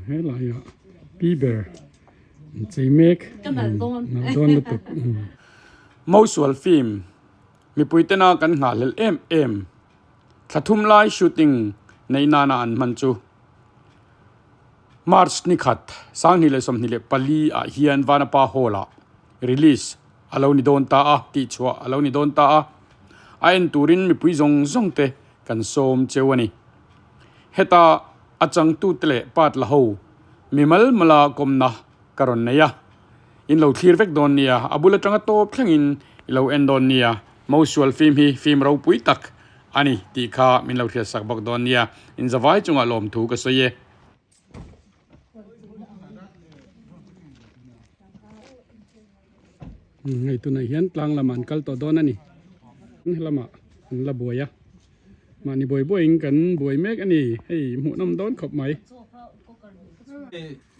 Helaiah pi ber an chei mek nalh dawn lutuk. Mosual film mipui tena kan nghahhlelh em em thla thum lai shooting neih nana an hman chu March ni khat 2024 ah hian Vanapa Hall ah release a lo ni dawn ta a tihchhuah a lo ni dawn ta a a en turin mipui zawng zawng te kan sawm cheu a ni. Heta a changtute leh part la ho mimal mala kawmna ka rawn nei a, in lo thlir vek dawn nia, a bul atanga tawp thlengin i lo en dawn nia, Mosual film hi film ropui tak a ni tih kha min lo hriatsak bawk dawn nia, in zavai chungah lawmthu ka sawi e. Hei tunah hian tlang lamah an kal tawh dawn a ni helamah an la buai a mahni buai buaiin kan buai mek a ni hei hmuhnawm dawn khawp mai.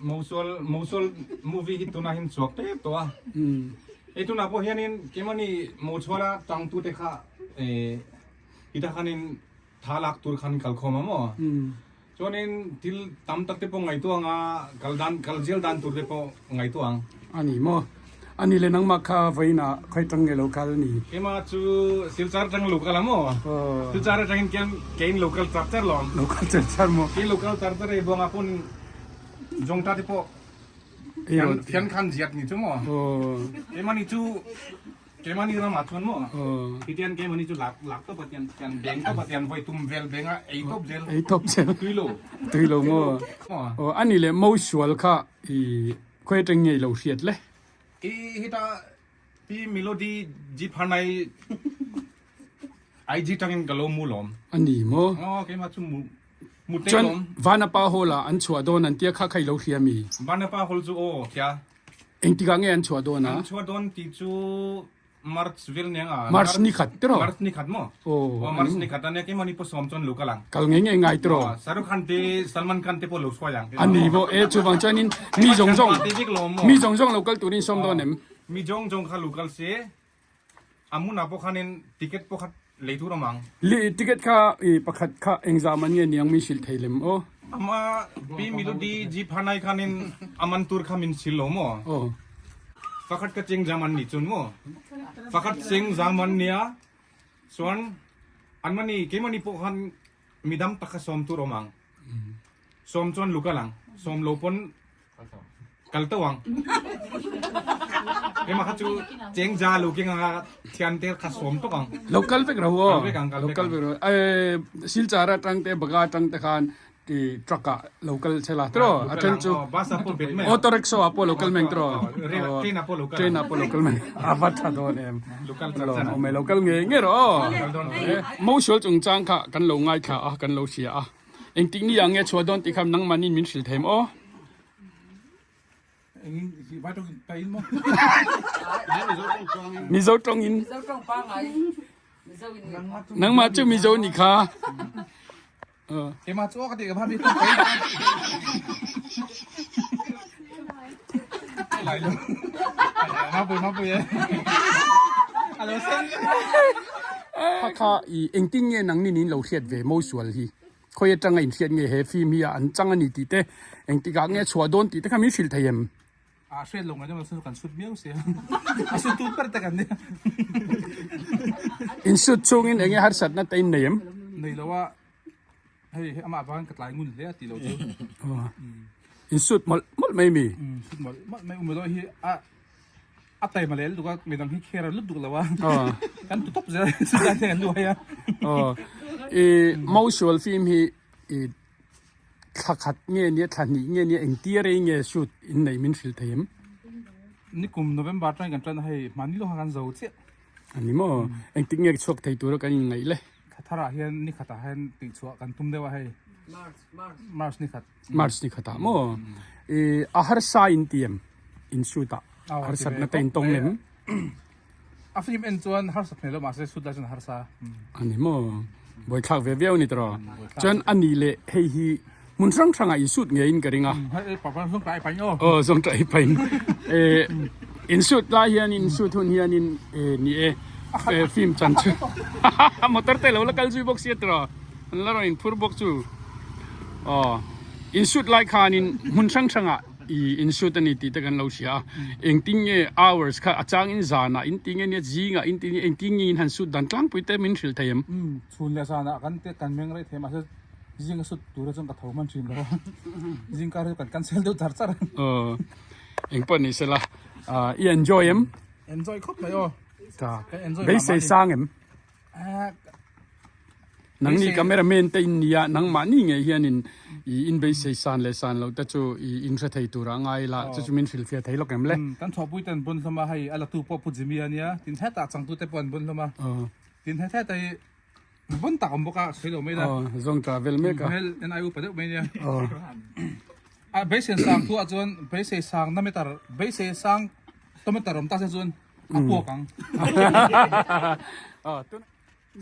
Mosual Mosual movie hi tunah hian chhuak tep tawh a hei tunah pawh hianin keimahni Mosuala tangtute kha hetah khanin tha lak tur khan kal khawm a maw Chuanin thil tam tak te pawh ngaihtuah ang a, kal dan kal zel dan tur te pawh ngaihtuah ang. A ni maw? A ni le nangmah kha vawiinah khawi tang nge lo kal ni? Keimah chu Silchar atang lo kal a maw? Silchar atangin kian keiin lo kal char char lawm. Lo kal char char maw? Kei lo kal char char e buangah pawn Jongta te pawh thian khan ziat ni chu maw? Keimah ni chu Keimahni ramah chuan maw hetian keimahni chu lak lak tawp a tian tian beng tawp a tian vawi tum vel beng a ei tawp zel ei tawp zel tui lo tui lo maw aw ani leh mo sual kha i khawi atang nge lo hriat le i heta pi melody ji phanai IG tangin ka lo mu lawm ani maw aw keimah chu mu mu te chuan lawm vanapa hall ah an chhuah dawn an tia kha kha i lo hria mi vanapa hall chu aw thia Engtikah nge an chhuah dawn a? An chhuah dawn tih chu March vel nia nga. March ni khat tiraw? March ni khat maw? Aw. Aw March ni khat ania keimahni pawh sawm chuan lo kal ang. Kal ngei ngei ngai tiraw? Aw Shahrukh Khan te Salman Khan te pawh lo hruai ang. A ni maw? E chuvang chuanin mi zawng zawng mi zawng zawng lo kal turin sawm dawn em? Mi zawng zawng kha lo kal se a hmunah pawh khanin ticket pawh kha lei tur awm ang. Li ticket kha i pakhat kha engzah man nge niang min hrilh thei lem aw. Ama Pi Melody Ji Phanai khanin a man tur kha min hrilh lo maw? Aw. Pakhat ka cheng zam an nih chun maw? Pakhat cheng zam an nia chuan anmahni keimahni pawh khan midang tak kha sawm tur awm ang. Sawm chuan lukal ang. Sawm lo pawn Kal teuh ang. Ema kha chu cheng ja lo keng anga thian te kha sawm tuk ang. Lo kal vek ro aw. Kal vek ang, kal Lo vek kal ang. vek ro. Eh Silchar atang te Baga atang te khan ti truck ah lo kal chela tro. Lo A kal then ang. chu Aw, bus ah pawh bet mai ang. auto rickshaw ah pawh lo kal meng tro. Rail ah, train ah pawh lo kal Train ang. ah pawh lo kal meng. A va tha dawn em. Lo kal char char Lawm ang. awm e, lo kal ngei ngei rawh aw. Kal dawn. Mosual chungchang kha kan lo ngaithla a, kan lo hria a. Engtik ni ah nge chhuah dawn tih kha nangmahniin min hrilh thei maw? Mizo tawngin. Nangmah chu Mizo ni kha. Keimah chu ka ti ka bhabi Kha kha i engtin nge nangnin in lo hriat ve Mosual hi? Khawi atanga in hriat nge he film hi a an chang a ni tih te engtikah nge chhuah dawn tih te kha min hrilh thei em? A hriat lo ngai deuh lo kan sut miau sia. A sut tut ber te kan nia. In sut chungin enge harsatna te in nei em? Nei lo a hei hei amah vangin ka tlai ngun hle a tih lo chu. In sut mawlh mawlh mai mi? Sut mawlh mawlh mai um erawh hi a A taima leh lutuk a, midang hi kher a lut duk lo a, kan tu tawp zel chu dan hian kan luai a. I Mosual film hi i thla khat nge nia thla hnih nge nia engtia rei nge shoot in neih min hrilh thei em? Nikum November atangin kan tan a hei mahni lawk kha kan zo chiah. A ni maw? Engtik nge chhuak thei tura kan inngaih le? Thla tharah hian ni khatah hian tihchhuah kan tum deuh a hei. March ni khat. March ni khatah maw i a harsa in ti em in shoot ah harsatna te in tawng lem a film en chuan harsat hmel lo mahse shoot lai chuan harsa ani maw buaithlak ve viau ni tawh chuan ani leh hei hi hmun hrang hrang ah in shoot ngei in ka ring a aw zawng tai pain in shoot lai hian in shoot hun hian in ni e film chan chu motor te lo la kal zui bawk sia tawh an la rawn in phur bawk chu. Aw. In shoot lai khanin hmun hrang hrangah i in shoot ani tih te kan lo hria a. Engtin nge hours kha a changin zanah in ti nge nia zingah in ti nge engtin nge in han shoot dan tlangpui te min hrilh thei em? Chhun leh zanah kan te kan meng rei thei mahse zinga shoot tura chuan ka tho hman thin lo a. Zing kar hi kan cancel deuh char char a. Aw engpawh ni sela i enjoy em? Enjoy khawp mai aw. Ka beisei sang em? Nangni cameraman te in nia nangmahni ngei hianin i in beisei san leh san loh te chu i in hre thei tura ngai la chu chu min hrilhfiah thei lawk em le. Kan thawhpui te an bun hlawm a hei a latu pawh Pu Jimmy a nia tin hetah changtu te pawh an bun hlawm a tin he heta hi bun tak awm bawk a sawi lo mai la. Zawng ta vel mek a. Hmel en ai upa deuh mai nia. A beisei sang thu ah chuan beisei sang na meter beisei sang tometer awm ta se chuan a puak ang.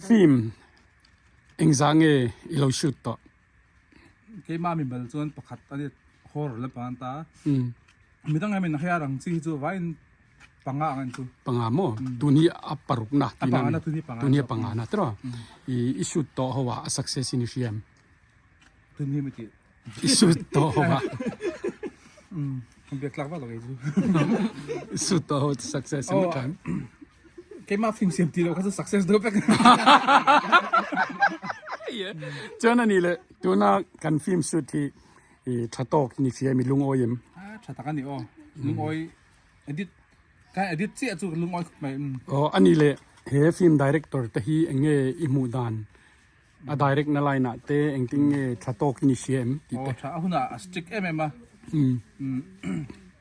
Film engzah nge i lo shoot tawh? Keimah mi bal chuan pakhat a ni horror lampang an ta a. Midang em in hei a rang chi hi chu vaiin panga ang an chu. Panga maw? Tun hi a paruk na A panga na tun hi panga. Tun hi a panga na tiraw? I i shoot tawh ho ah a success in i hria em? Tun hi mi tih. I shoot tawh ho ah. Kan biak tlak vak lo kei chu. I shoot tawh ho success em tha em? Keimah film siam ti lo kha chu success deuh vek. Chuan ani le tuna kan film shoot hi i tha tawk ni hria em i lungawi em? Tha tak ani aw. Lungawi edit ka edit chiah chu lungawi khawp mai. Aw ani le he film director te hi eng nge i hmuh dan? A direct na line ah te engtin nge tha tawk in i hria em tih te. Aw tha a hunah a strict em em a.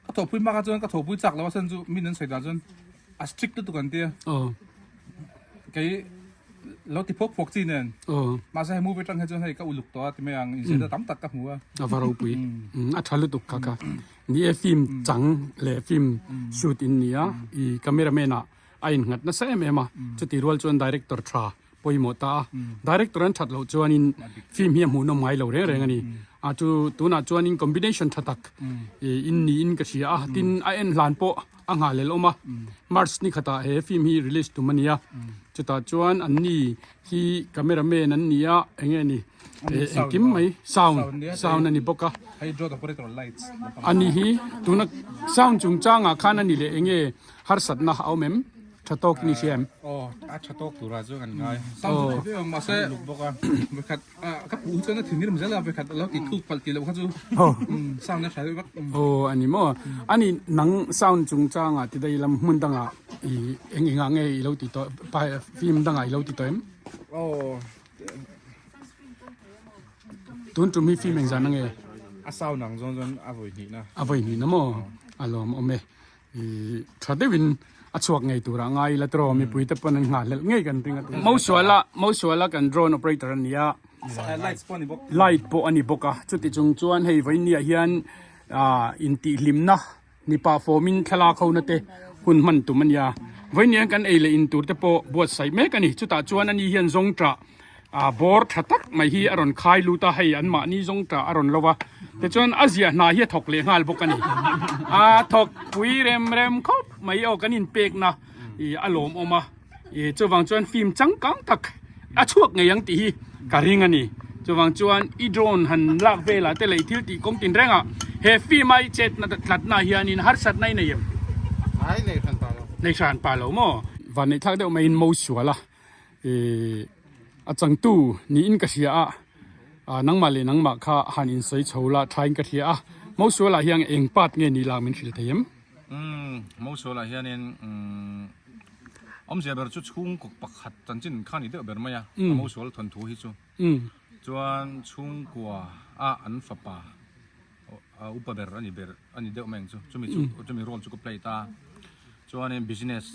Ka thawhpui hma kha chuan ka thawhpui chak lo a chhan chu min an sawi dan chuan a strict lutuk an tia. Aw. Kei lo ti phawk phawk chi nen. Aw. Mahse hei movie atang hi chuan hei ka uluk tawh a ti mai ang inzirna tam tak ka hmu a. A va ropui. A tha lutuk kha kha. Ni e film chang leh film shoot in nia i cameraman ah a innghat nasa em em a. Chutih rual chuan director tha pawimawh ta a, director an that loh chuanin film hi a hmuhnawm ngai lo reng reng a ni. A chu tunah chuanin combination tha tak in niin ka hria a, tin a en hlan pawh a nghalel awm a, March ni khatah he film hi release tum a ni a, chutah chuan an ni hi camera man an ni a, eng nge ni engkim mai sound sound a ni bawk a, a ni hi tuna sound chungchangah khan a ni leh eng nge harsatna a awm em? Tha tawk ni hria em? Aw, a tha tawk tura chu kan ngai. Sound chu tha viau ang mahse luk bawk a. Vekhat ka puh hi chuan a thinrim zel a vekhat a lo ti thuk palh tih loh kha chu. Sound a tha deuh vak. Aw a ni maw? Ani nang sound chungchangah ti daih lam hmun dangah i eng engah nge i lo ti tawh film dangah i lo ti tawh em? Aw. Tun tum hi film engzah na nge? A sound ang zawn chuan a vawi hnihna. A vawi hnihna maw? A lawm awm e. I tha deuhin a chhuak ngei turah ngai ila tiraw mipui te pawn an nghahhlelh ngei kan ring a tu. Mosuala Mosuala kan drone operator a ni a Light pawh a ni bawk. Light pawh a ni bawk a chuti chung chuan hei vawinia hian ah intihhlimna mipa fawmin thlalak ho na te hun hman tum a nia vawinia kan ei leh in tur te pawh buatsaih mek a ni chutah chuan ani hian zawngṭah ah bawr tha tak mai hi a rawn khai lut a hei an mahni zawng tah a rawn lo va tichuan a ziah hna hi a thawk leh nghal bawk a ni a thawk pui rem rem khawp mai aw kan inpek na ih a lawmawm a ih chuvang chuan film changkang tak a chhuak ngei ang tih hi ka ring a ni chuvang chuan i drone han lak velah te leh thil tih kawng tin reng ah he film a i chet na tlat na hianin harsatna i nei em? Ai nei hran pa lo. Nei hran pa lo maw? Van neih thlak deuh maiin mo sual a. Ihh a changtu niin ka hria a, ah nangmah leh nangmah kha han insawi chho la thain ka hria a, Mosualah hian eng part nge ni la min hrilh thei em? Umm Mosualah hianin umm awmzia ber chu chhungkaw pakhat chanchin kha ni deuh ber mai a, a Mosual thawnthu hi chu. Chuan chhungkua a an fapa upa ber a ni ber a ni deuh mai ang chu, chumi chu chumi role chu ka play ta. Chuanin business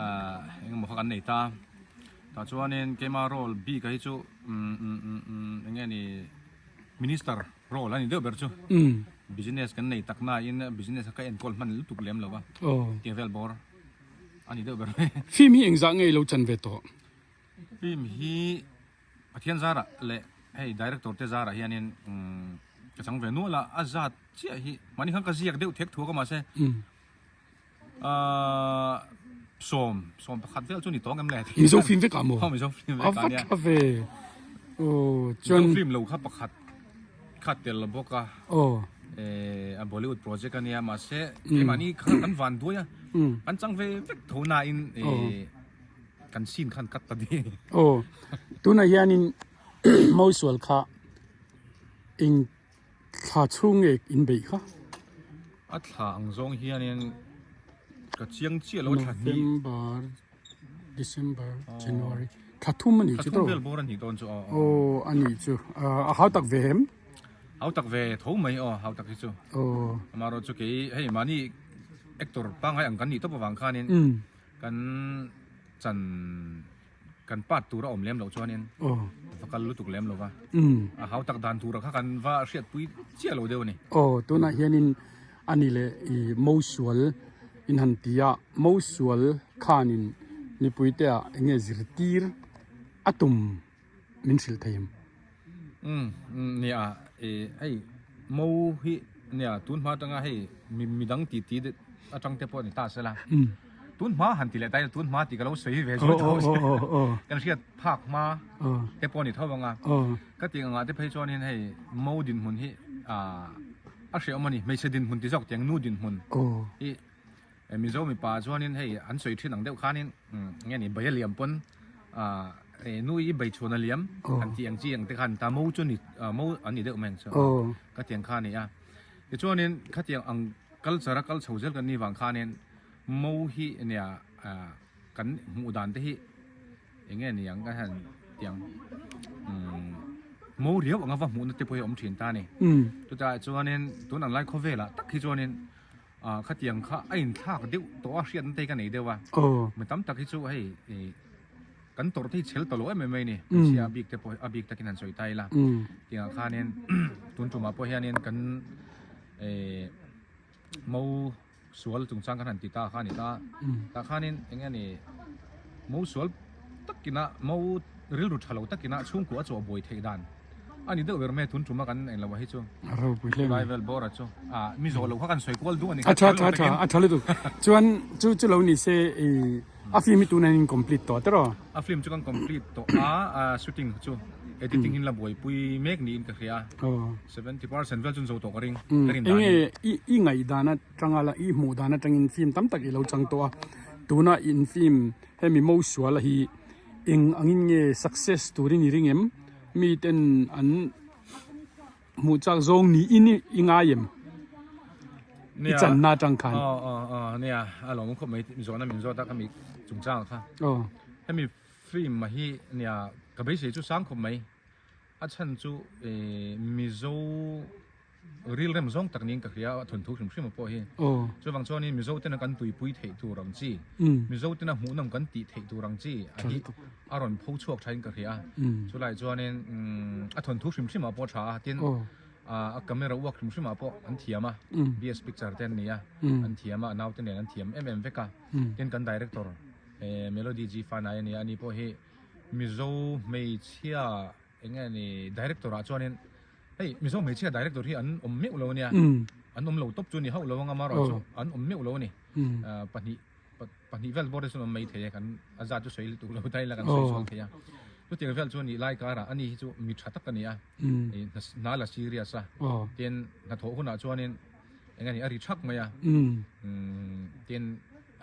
ah engemaw kha kan nei ta tah chuanin keima role bik ah hi chu umm umm umm umm eng nge ni minister role a ni deuh ber chu business kan nei tak na in business kha ka enkawl hman lutuk lem lo va tih vel bawr a ni deuh ber mai. Film hi engzah nge i lo chan ve tawh? Film hi Pathian zarah leh hei director te zarah hianin umm ka chang ve nual a a zat chiah hi mahni khan ka ziak deuh thek thuak a mahse Ahh sawm sawm pakhat vel chu ni tawng em le. Mizo film vek ah maw? Aw Mizo film vek ah nia. A va tha ve. Aw chuan. Mizo film lo kha pakhat. kha tel bawk a. Aw. A Bollywood project a nia mahse keimahni kha kan van duai a. Kan chang ve vek tho nain kan scene khan cut ta ding. Aw. Tunah hianin Mosual kha eng thla chhung nge in beih kha? A thla ang zawng hianin ka chiang chiah lo a thla hnih. November, December, January thla thum a nih chu Thla thum vel bawr a nih dawn chu aw. Aw a nih chu. A hau tak ve em? Hau tak ve tho mai aw hau tak hi chu. Aw. Amaherawh chu kei hei mahni actor pangngai ang kan nih tawp avang khanin kan chan kan part tur a awm lem loh chuanin va kal lutuk lem lo va, a hau tak dan tura kha kan va hriatpui chiah lo deuh a ni. Aw, tunah hianin a ni leh i Mosual in han ti a, Mosual khanin mipuite ah eng nge zirtir a tum min hrilh thei em? Umm, nia, i hei Mo hi nia tun hma atanga hei midang ti ti atang te pawh a ni ta sela. Tun hma han ti leh ta ila tun hma tih ka lo sawi ve zawt tho che. Kan hriat phak hma te pawh a ni tho ang a. Ka tih angah te phei chuanin hei Mo dinhmun hi a hriatawm a ni. Hmeichhe dinhmun ti zawk tiang nu dinhmun hi Mizo mipa chuanin hei an sawi thin ang deuh khanin nge ni bai a liam pawn nu i bai chhuan a liam an tih ang chi ang te khan ta Mo chu ni Mo an ni deuh mai ang chu ka tiang kha a ni a. Tichuanin khatiang ang culture a kal chho zel kan nih vang khanin Mo hi nia kan hmuh dan te hi eng nge ni ang ka han tiang umm Mo riau anga va hmuhna te pawh hi a awm thin ta a ni. Chutah chuanin tun ang lai khawvelah tak hi chuanin ah khatiang kha a inthlak deuh tawh a hriatna te hi ka nei deuh a. Mi tam tak hi chu hei ih kan tawrh te hi chhel ta lo em em mai a ni. Hmeichhia a bik te pawh a bik takin han sawi ta ila tiangah khanin tun tumah pawh hianin kan eh Mo sual chungchang kan han ti ta kha a ni ta. Tah khanin eng nge ni mo sual takina mo rilru tha lo takina chhungkua a chawh buai theih dan a ni deuh ber mai a tun tuma kan eng lo a hi chu. A ropui hle mai. Lai vel bawr a chu a mi zawh lo kha kan sawi kual duh a ni kha. A tha tha tha a tha lutuk. Chuan chu chu lo ni se i a film hi tunah in complete tawh tiraw? A film chu kan complete tawh a shooting chu editing in la buaipui mek niin ka hria. 70% vel chu an zo tawh ka ring ka rin danin. Enge i ngaih dan atanga la i hmuh dan atangin film tam tak i lo chang tawh a, tuna in film hemi Mosuala hi eng angin nge success turin i ring em? Mi ten an hmuh chak zawng niin i ngai em? I channa atang khan. Aw aw aw nia a lawm khawp mai zawhna min zawt a ka mi chungchang kha. Hemi film hi nia ka beisei chu sang khawp mai. A chhan chu Mizo rilrem zawng tak niin ka hria a, a thawnthu hrim hrim pawh hi. Chuvang chuanin Mizo tena kan tuipui theih tur ang chi, Mizo tena hmuhnawm kan tih theih tur ang chi a hi a rawn pho chhuak thain ka hria. Chulai chuanin a thawnthu hrim hrimah pawh a tha a, tin a camera uak hrim hrimah pawh an thiam a, BS Picture te an ni a, an thiam a, a naute nen an thiam em em vek a. Tin kan director Melody G Fanai a ni a, ani pawh hi Mizo hmeichhia eng nge ni director ah chuanin hei Mizo hmeichhia director hi an awm meuh lo ania an awm lo tawp chu ni hauh lo anga marawh chu an awm meuh lo a ni pahnih pahnih vel bawr te chuan awm mai thei e kan a zat chu sawi lutuk lo ta ila kan sawi sual thei a chutiang vel chu a nih lai karah ani hi chu mi tha tak a ni a hna la serious a tin hnathawh hunah chuanin eng nge ni a ri thak mai a tin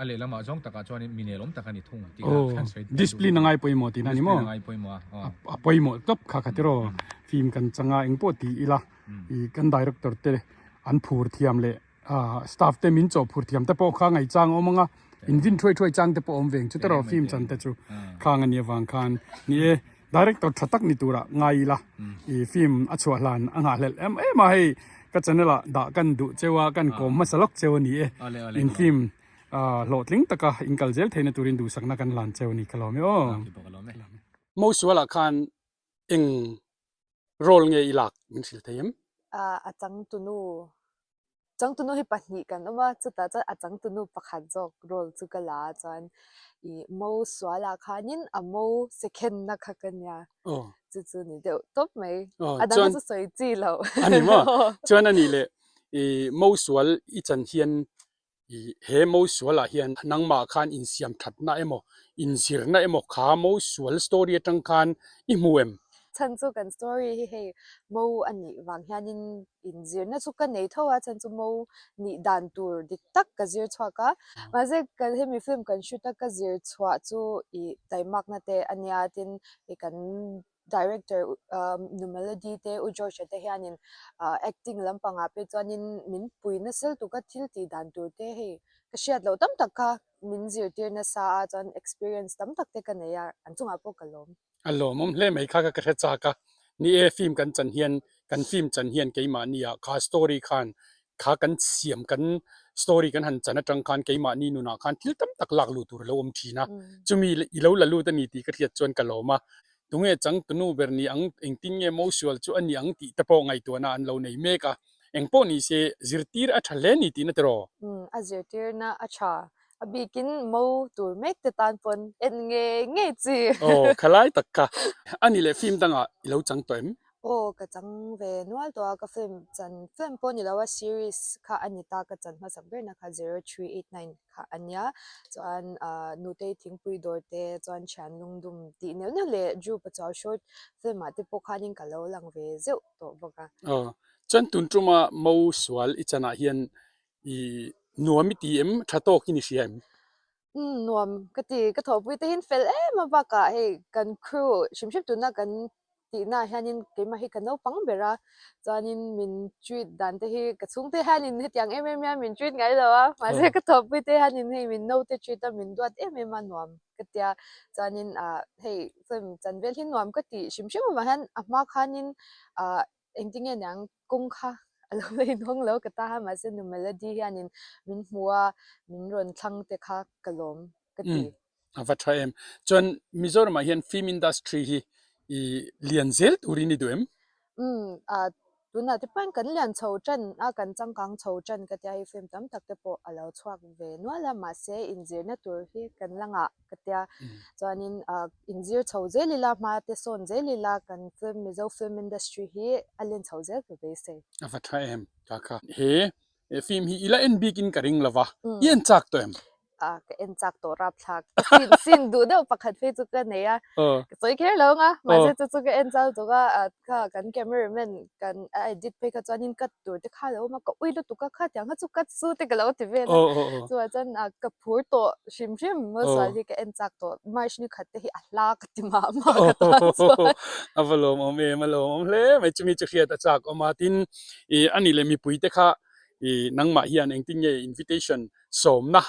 A lehlamah zawng takah chuanin mi nelawm tak a ni thung tih kha kan sawi. Discipline a ngai pawimawh tihna a ni maw? Discipline a ngai pawimawh a, aw. A pawimawh tawp kha kha tiraw film kan changa eng pawh ti ila i kan director te an phur thiam leh staff te min chawh phur thiam te pawh kha ngaihchang a awm ang a, in vin thuai thuai chang te pawh a awm ve ang chu tiraw film chan te chu khang a nih avang khan ni e director tha tak ni turah ngai ila i film a chhuah hlan a nghahhlelh em em a hei ka channel ah dah kan duh cheu a kan kawm hmasa lawk cheu a ni e in film hlawhtling taka in kal zel theihna turin duhsakna kan hlan cheu a ni ka lawm e aw. Mosuala khan eng role nge i lak min hrilh thei em? A changtunu Changtunu hi pahnih kan awm a, chutah chuan a changtunu pakhat zawk role chu ka la a chuan ih mo sualah khanin a mo sekhenna kha ka nia chu chu ni deuh tawp mai a dang chu sawi chi lo. A ni maw? Chuan a nih leh ih mo sual i chan hian ih he mo sualah hian nangmah khan insiam thatna emaw inzirna emaw kha mo sual story atang khan i hmu em? Chhan chu kan story hi hei mo a nih vang hianin inzirna chu ka nei tho a, chhan chu mo nih dan tur dik tak ka zir chhuak a. Mahse kan hemi film kan shoot a ka zir chhuah chu ih taimakna te a nia tin ih kan director nu Melody te U George-a te hianin acting lampangah pawh chuanin min pui nasa lutuk a thil tih dan tur te hei ka hriat loh tam tak kha min zirtir nasa a chuan experience tam tak te ka nei a an chungah pawh ka lawm. A lawmawm hle mai kha ka hre chak a, ni e film kan chan hian kan film chan hian keimahni ah kha story khan kha kan siam kan story kan han chan atang khan keimahni nunah khan thil tam tak lak luh tur a lo awm thin a, chumi i lo la lut a ni tih ka hriat chuan ka lawm a, tunge changtunu ber ni ang engtin nge mosual chu a ni ang tih te pawh ngaihtuahna an lo nei mek a, engpawh ni se zirtir a tha hle ni tihna tiraw? Umm a zirtirna a tha A bikin mo tur mek te tan pawn en ngei ngei chi. Aw, khalai tak kha. A ni leh film dangah i lo chang tawh em? Aw, ka chang ve nual tawh a, ka film chan film pawh ni lo a, series kha a ni ta, ka chan hmasak berna kha 0389 kha a nia. Chuan ah Nutei Thingpui dawr te chuan Thian Lungdum tih neuh neuh leh Drew Pachuau short film ah te pawh khanin ka lo lang ve zeuh tawh bawk a. Aw, chuan tun tuma mo sual i chanah hian I nuam i ti em? Tha tawk in i hria em? Umm nuam ka ti, ka thawhpui te hian fel em a bakah hei kan crew hrim hrim tuna kan tihna ah hianin keimah hi ka naupang ber a, chuanin min treat dan te hi ka chhungte hianin hetiang em em hian min treat ngai lo a, mahse ka thawhpui te hianin hei min naute treat a min duat em em a nuam ka tia, chuanin ah hei film chan vel hi nuam ka tih hrim hrim avang hian a hma khanin ah Engtinge niang kawng kha a lo la inhawng lo ka ta a mahse nu Melody hianin min hmu a min rawn thlang te kha ka lawm ka ti. A va tha em. Chuan Mizoramah hian film industry hi i lian zel turin i duh em? Umm a tunah te pawhin kan lian chho tan a kan changkang chho tan ka tia hei film tam tak te pawh a lo chhuak ve nual a mahse inzirna tur hi kan la ngah ka tia chuanin ah inzir chho zel ila hma te sawn zel ila kan film Mizo film industry hi a len chho zel ka beisei. A va tha em ka kha. He film hi ila en bikin ka ring lova i en chak tawh em? Ah ka en chak tawh rapthlak ka scene scene duh deuh pakhat phei chu ka nei a ka sawi kher lo ang a mahse chu chu ka en chal tuk a ah kha kan cameraman kan a edit phei kha chuanin cut tur te kha a lo awm a ka ui lutuk a khatiang kha chu cut su te ka lo ti vel a chuvah chuan ah ka phur tawh hrim hrim Mawsual hi ka en chak tawh March ni khat te hi a hla ka ti mah mah ka tan chuan. A va lawmawm em a lawmawm hle mai chumi chu hriat a chak awm a tin ih a nih leh mipui te kha ih nangmah hian engtin nge invitation sawmna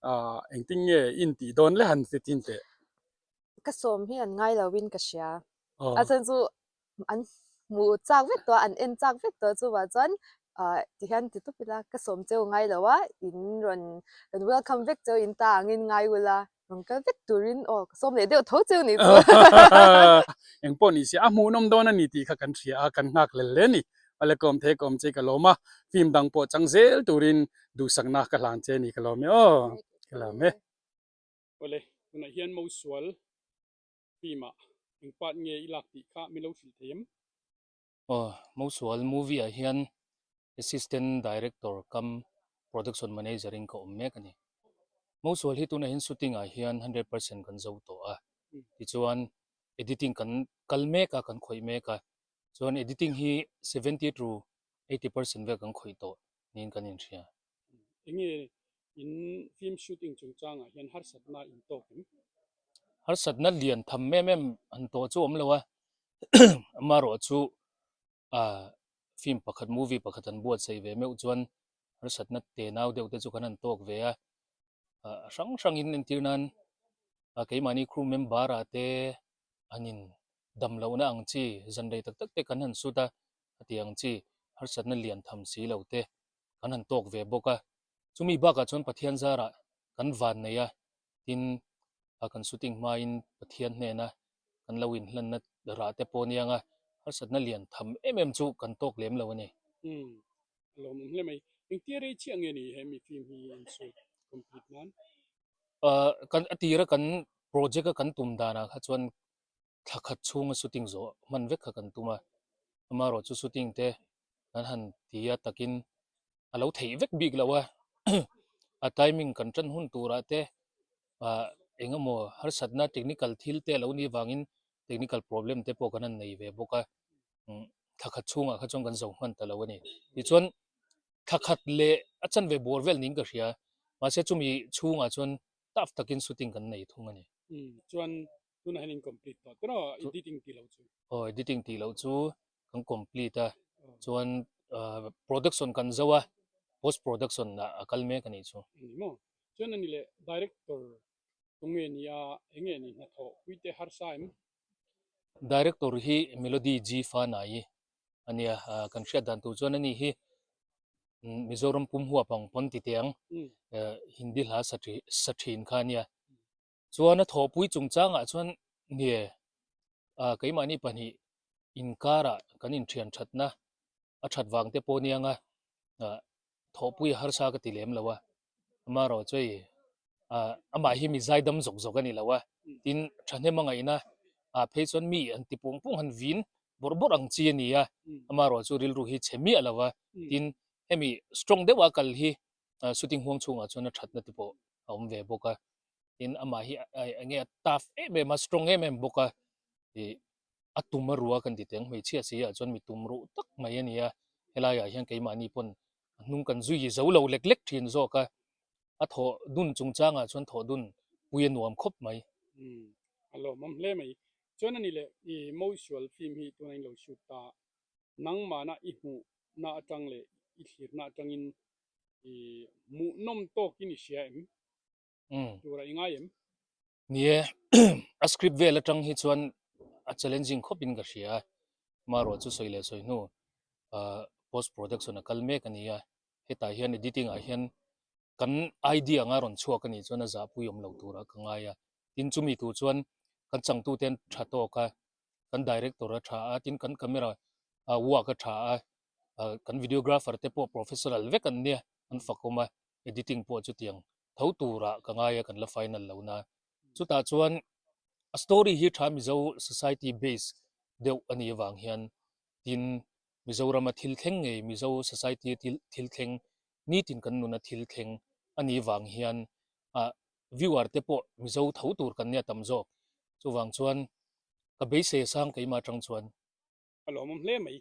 ah engtin nge in tih dawn le han ti thin teh. Ka sawm hi an ngai lo in ka hria a chhan chu an hmu chak vek tawh a an en chak vek tawh chuvah chuan ah tihian ti tawp ila ka sawm cheu ngai lo a in rawn kan welcome vek cheu in ta angin ngai ula rawn kal vek turin aw ka sawm leh deuh tho cheu nih chu. Engpawh ni se a hmuhnawm dawn a ni tih kha kan hria a kan nghak hlel hle a ni. Awle kawm thei kawm che ka lawm a film dang pawh chang zel turin duhsakna ka hlan che a ni ka lawm e aw ka lawm e. Awle tunah hian Mosual film ah eng part nge i lak tih kha min lo hrilh thei em? Aw, Mosual movie ah hian Assistant Director kam Production Manager in ka awm mek a ni. Mosual hi tunah hian shooting ah hian 100% kan zo tawh a, tichuan editing kan kal mek a, kan khawih mek a, chuan editing hi 70 to 80% vel kan khawih tawh niin kan inhria. Enge in film shooting chungchangah hian harsatna in tawk em? Harsatna lian tham em em han tawh chu awm lo a, amaherawh chu ah film pakhat movie pakhat han buatsaih ve meuh chuan harsatna tenau deuh te chu kan han tawk ve a, ah hrang hrangin entir nan ah keimahni crew member ah te an in dam lohna ang chi zan rei tak tak te kan han shoot a, a tih ang chi harsatna lian tham si lo te kan han tawk ve bawk a, chumi bakah chuan Pathian zarah kan van nei a, tin a kan shooting hmain Pathian hnena kan lo inhlanna rah te pawh aniang a, harsatna lian tham em em chu kan tawk lem lo a ni. Umm, a lawmawm hle mai. Engtia rei chiah nge ni he mi film hi in shoot complete nan? Ahh, kan a tira kan project a kan tum danah kha chuan thla khat chhunga shooting zawh hman vek kha kan tum a, amaherawh chu shooting te kan han ti a takin a lo theih vek bik lo a, a timing kan tan hun turah te ah eng emaw harsatna technical thil te a lo nih vangin. technical problem te pawh kan han nei ve bawk a, thla khat chhungah kha chuan kan zo hman ta lo a ni. Tichuan thla khat leh a chanve bawr vel niin ka hria, mahse chumi chhungah chuan tough takin shooting kan nei thung a ni. Chuan tunah hian in complete tawh tawh a, editing tih loh chu. Aw editing tih loh chu kan complete a, chuan production kan zo a, post production ah a kal mek a nih chu. Ani maw? Chuan ani leh director tunge ni a, enge ni hnathawh puite harsa em? Director hi Melody G Fanai a nia, kan hriat dan tur chuan ani hi Mizoram pum huap ang pawn ti teh ang, Hindi hla sa thin kha a nia. Chuan a thawhpui chungchangah chuan nie keimahni pahnih inkarah kan inthian thatna a that vang te pawh nia anga thawhpui a harsa ka ti lem lo a, amaherawhchu hei amah hi mi zaidam zawk zawk a ni lo a, tin thahnem a ngaihna ah phei chuan mi an ti pung pung han vin bawrh bawrh ang chi a ni a, amaherawhchu rilru hi chhe miah lo a, tin hemi strong deuha kal hi shooting huang chhungah chuan a thatna te pawh a awm ve bawk a, tin amah hi eng nge a tough em em a strong em em bawk a, ih a tum a rua kan ti teng hmeichhia si ah chuan mi tum ruh tak mai a ni a, helai ah hian keimahni pawn a hnung kan zui zo lo lek lek thin zawk a, a thawh dun chungchangah chuan thawh dun pui a nuam khawp mai. Umm a lawmawm hle mai. Chuan a ni leh i Mosual film hi tuna in lo shoot ta nangmahna i hmuhna atang leh i thlirna atangin i hmuhnawm tawkin i hria em? Tura i ngai em? Ni e, a script vel atang hi chuan a challenging khawpin ka hria a, marawh chu sawi leh sawi hnu post production a kal mek a ni a, hetah hian editing ah hian kan idea anga rawn chhuak a nih chuan a zahpui awm lo turah ka ngai a, tin chumi tur chuan kan changtute an tha tawk a, kan director a tha a, tin kan camera work a tha a, kan videographer te pawh professional vek an nia an fakawm a editing pawh chutiang tho turah ka ngai a kan la final lo na chutah chuan a story hi tha Mizo society base deuh a nih avang hian tin Mizorama thil thleng ngei Mizo society a thil thleng nitin kan nuna thil thleng a nih vang hian ah viewer te pawh Mizo tho tur kan nia tam zawk chuvang chuan ka beisei a sang keimah atang chuan a lawmawm hle mai.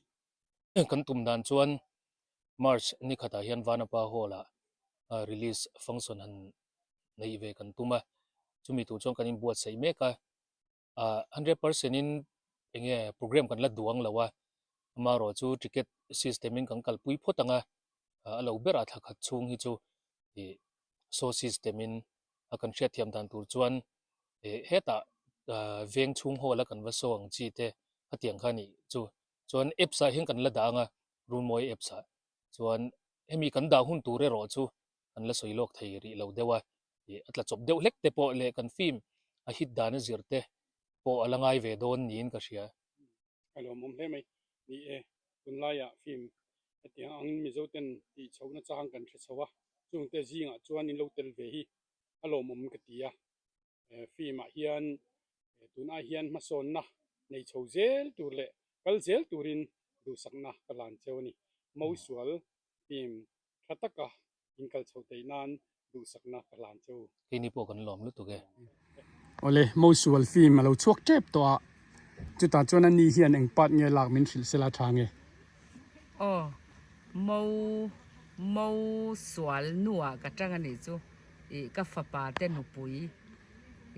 Kan tum dan chuan March ni khatah hian Vanapa Hall ah release function han neih ve kan tum a, chumi tur chuan kan inbuatsaih mek a, 100% in enge program kan la duang lo a, amaherawh chu ticket system in kan kalpui phawt ang a, a lo berah thla khat chhung hi chu ih show system in a kan hriatthiam dan tur chuan ih hetah veng chhung hall a kan va show ang chi te khatiang kha nih chu chuan apps ah hian kan la dah ang a Runmawi apps ah chuan hemi kan dah hun tur erawh chu kan la sawi lawk thei rih lo deuh a ih a tla chawp deuh hlek te pawh leh kan film a hit dan a zir te pawh a la ngai ve dawn niin ka hria. A lawmawm hle mai. Ni e, tunlaiah film hetiang angin Mizoten tih chhohna chang kan hre chho a, chungte zingah chuan in lo tel ve hi a lawmawm ka ti a. Film ah hian tunah hian hmasawnna nei chho zel tur leh kal zel turin duhsakna ka hlan cheu a ni. Mosual film tha taka in kal chho theih nan duhsakna ka hlan che u. Keini pawh kan lawm lutuk e. Awle, Mosual film a lo chhuak tep tawh a, chutah chuan a ni hian eng part nge lak min hrilh sela tha nge? Aw, Mo, Mosual nuah ka tang a nih chu, ih ka fapa te nupui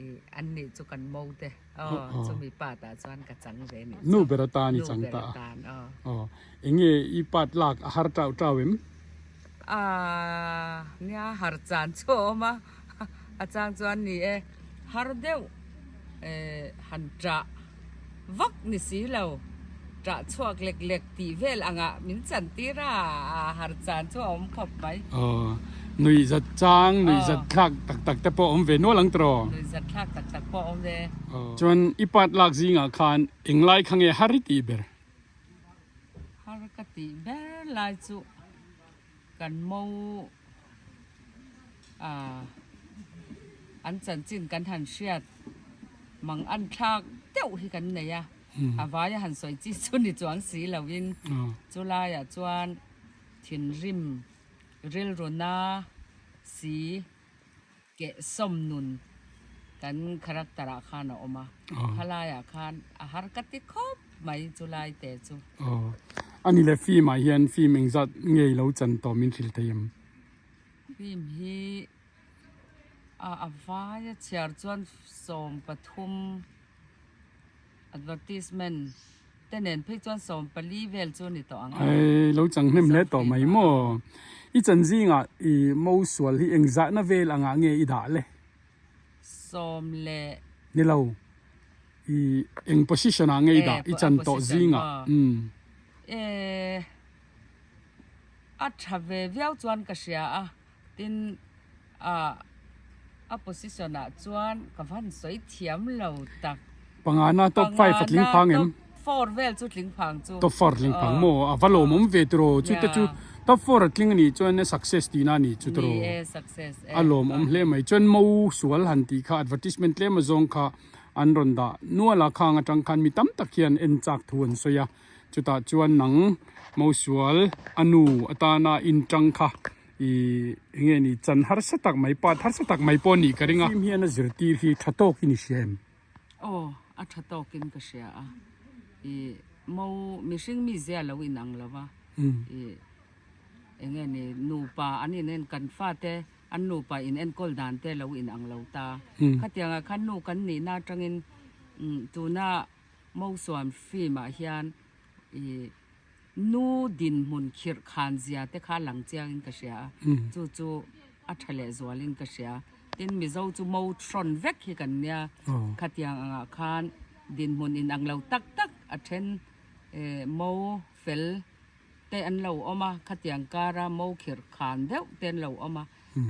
ih an nih chu kan Mo te, aw chumi part ah chuan ka chang ve a nih chu. Nu ber atan i chang ta a. Nu ber atan, aw. Aw, Enge i part lak a har tau tau em? Aaa nia har chan chu a awm a, a chang chuan ni e, har deuh eh han ṭah vak ni si lo, ṭah chhuak lek lek tih vel angah min chan tir a, har chan chu a awm khawp mai. Aw, nuih zat chang, nuih zat thlak tak tak te pawh a awm ve nual ang tiraw? Nuih zat thlak tak tak pawh a awm ve. Chuan i part lak zingah khan englai kha nge har i tih ber? Har ka tih ber lai chu kan mo ah an chanchin kan han hriat mang an thlak deuh hi kan nei a, a vaia han sawi chi chu ni chuang si loin chu laiah chuan thinrim rilru na si kehsawm nun. Kan character ah khan a awm a, khalai ah khan a har ka ti khawp mai chu lai te chu. Aw, a ni le film ah hian film engzat nge i lo chan tawh min hrilh thei em? Film hi a a vai a chhiar chuan 13 advertisement te nen phei chuan 14 vel chu a ni tawh ang a. Ai lo chang hnem hle tawh mai maw? I chan zingah i mo sual hi engzahna vel angah nge i dah le? Sawm leh. Ni lo. I eng position ah nge i dah? I chan tawh zingah. Umm. E a tha ve viau chuan ka hria a, tin a a position ah chuan ka van sawi thiam lo tak. Pangana top five a tling phang em? Pangana top four vel chu tling phang chu. Top four tling phang maw? A va lawmawm ve tiraw? Chute chu top four a tling a nih chuan success tihna a ni chu tiraw? Ni e, success e. A lawmawm hle mai. Chuan mo sual han tih kha advertisement tlem azawng kha an rawn dah nual a, khang atang khan mi tam tak hian en chak thu an sawi a. Chutah chuan nang mo sual a nu atana intang kha I enge ni chan harsa tak mai part harsa tak mai pawh nih ka ring a. Film hian a zirtir hi tha tawkin i hria em? Aw, a tha tawkin ka hria a. I mo mihring mi zia lo in ang lo va. I enge ni nupa an in en kan fate an nupa in enkawl dan te lo in ang lo ta. Khatiang ah khan nu kan nihna atangin tuna mo suam film ah hian i Nu dinhmun khirh khan zia te kha lang chiangin ka hria a, chu chu a tha leh zualin ka hria. Tin, Mizo chu mo hrawn vek hi kan nia, khatiang angah khan dinhmun inang lo tak tak a then mo fel te an lo awm a, khatiang kara mo khirh khan deuh te an lo awm a,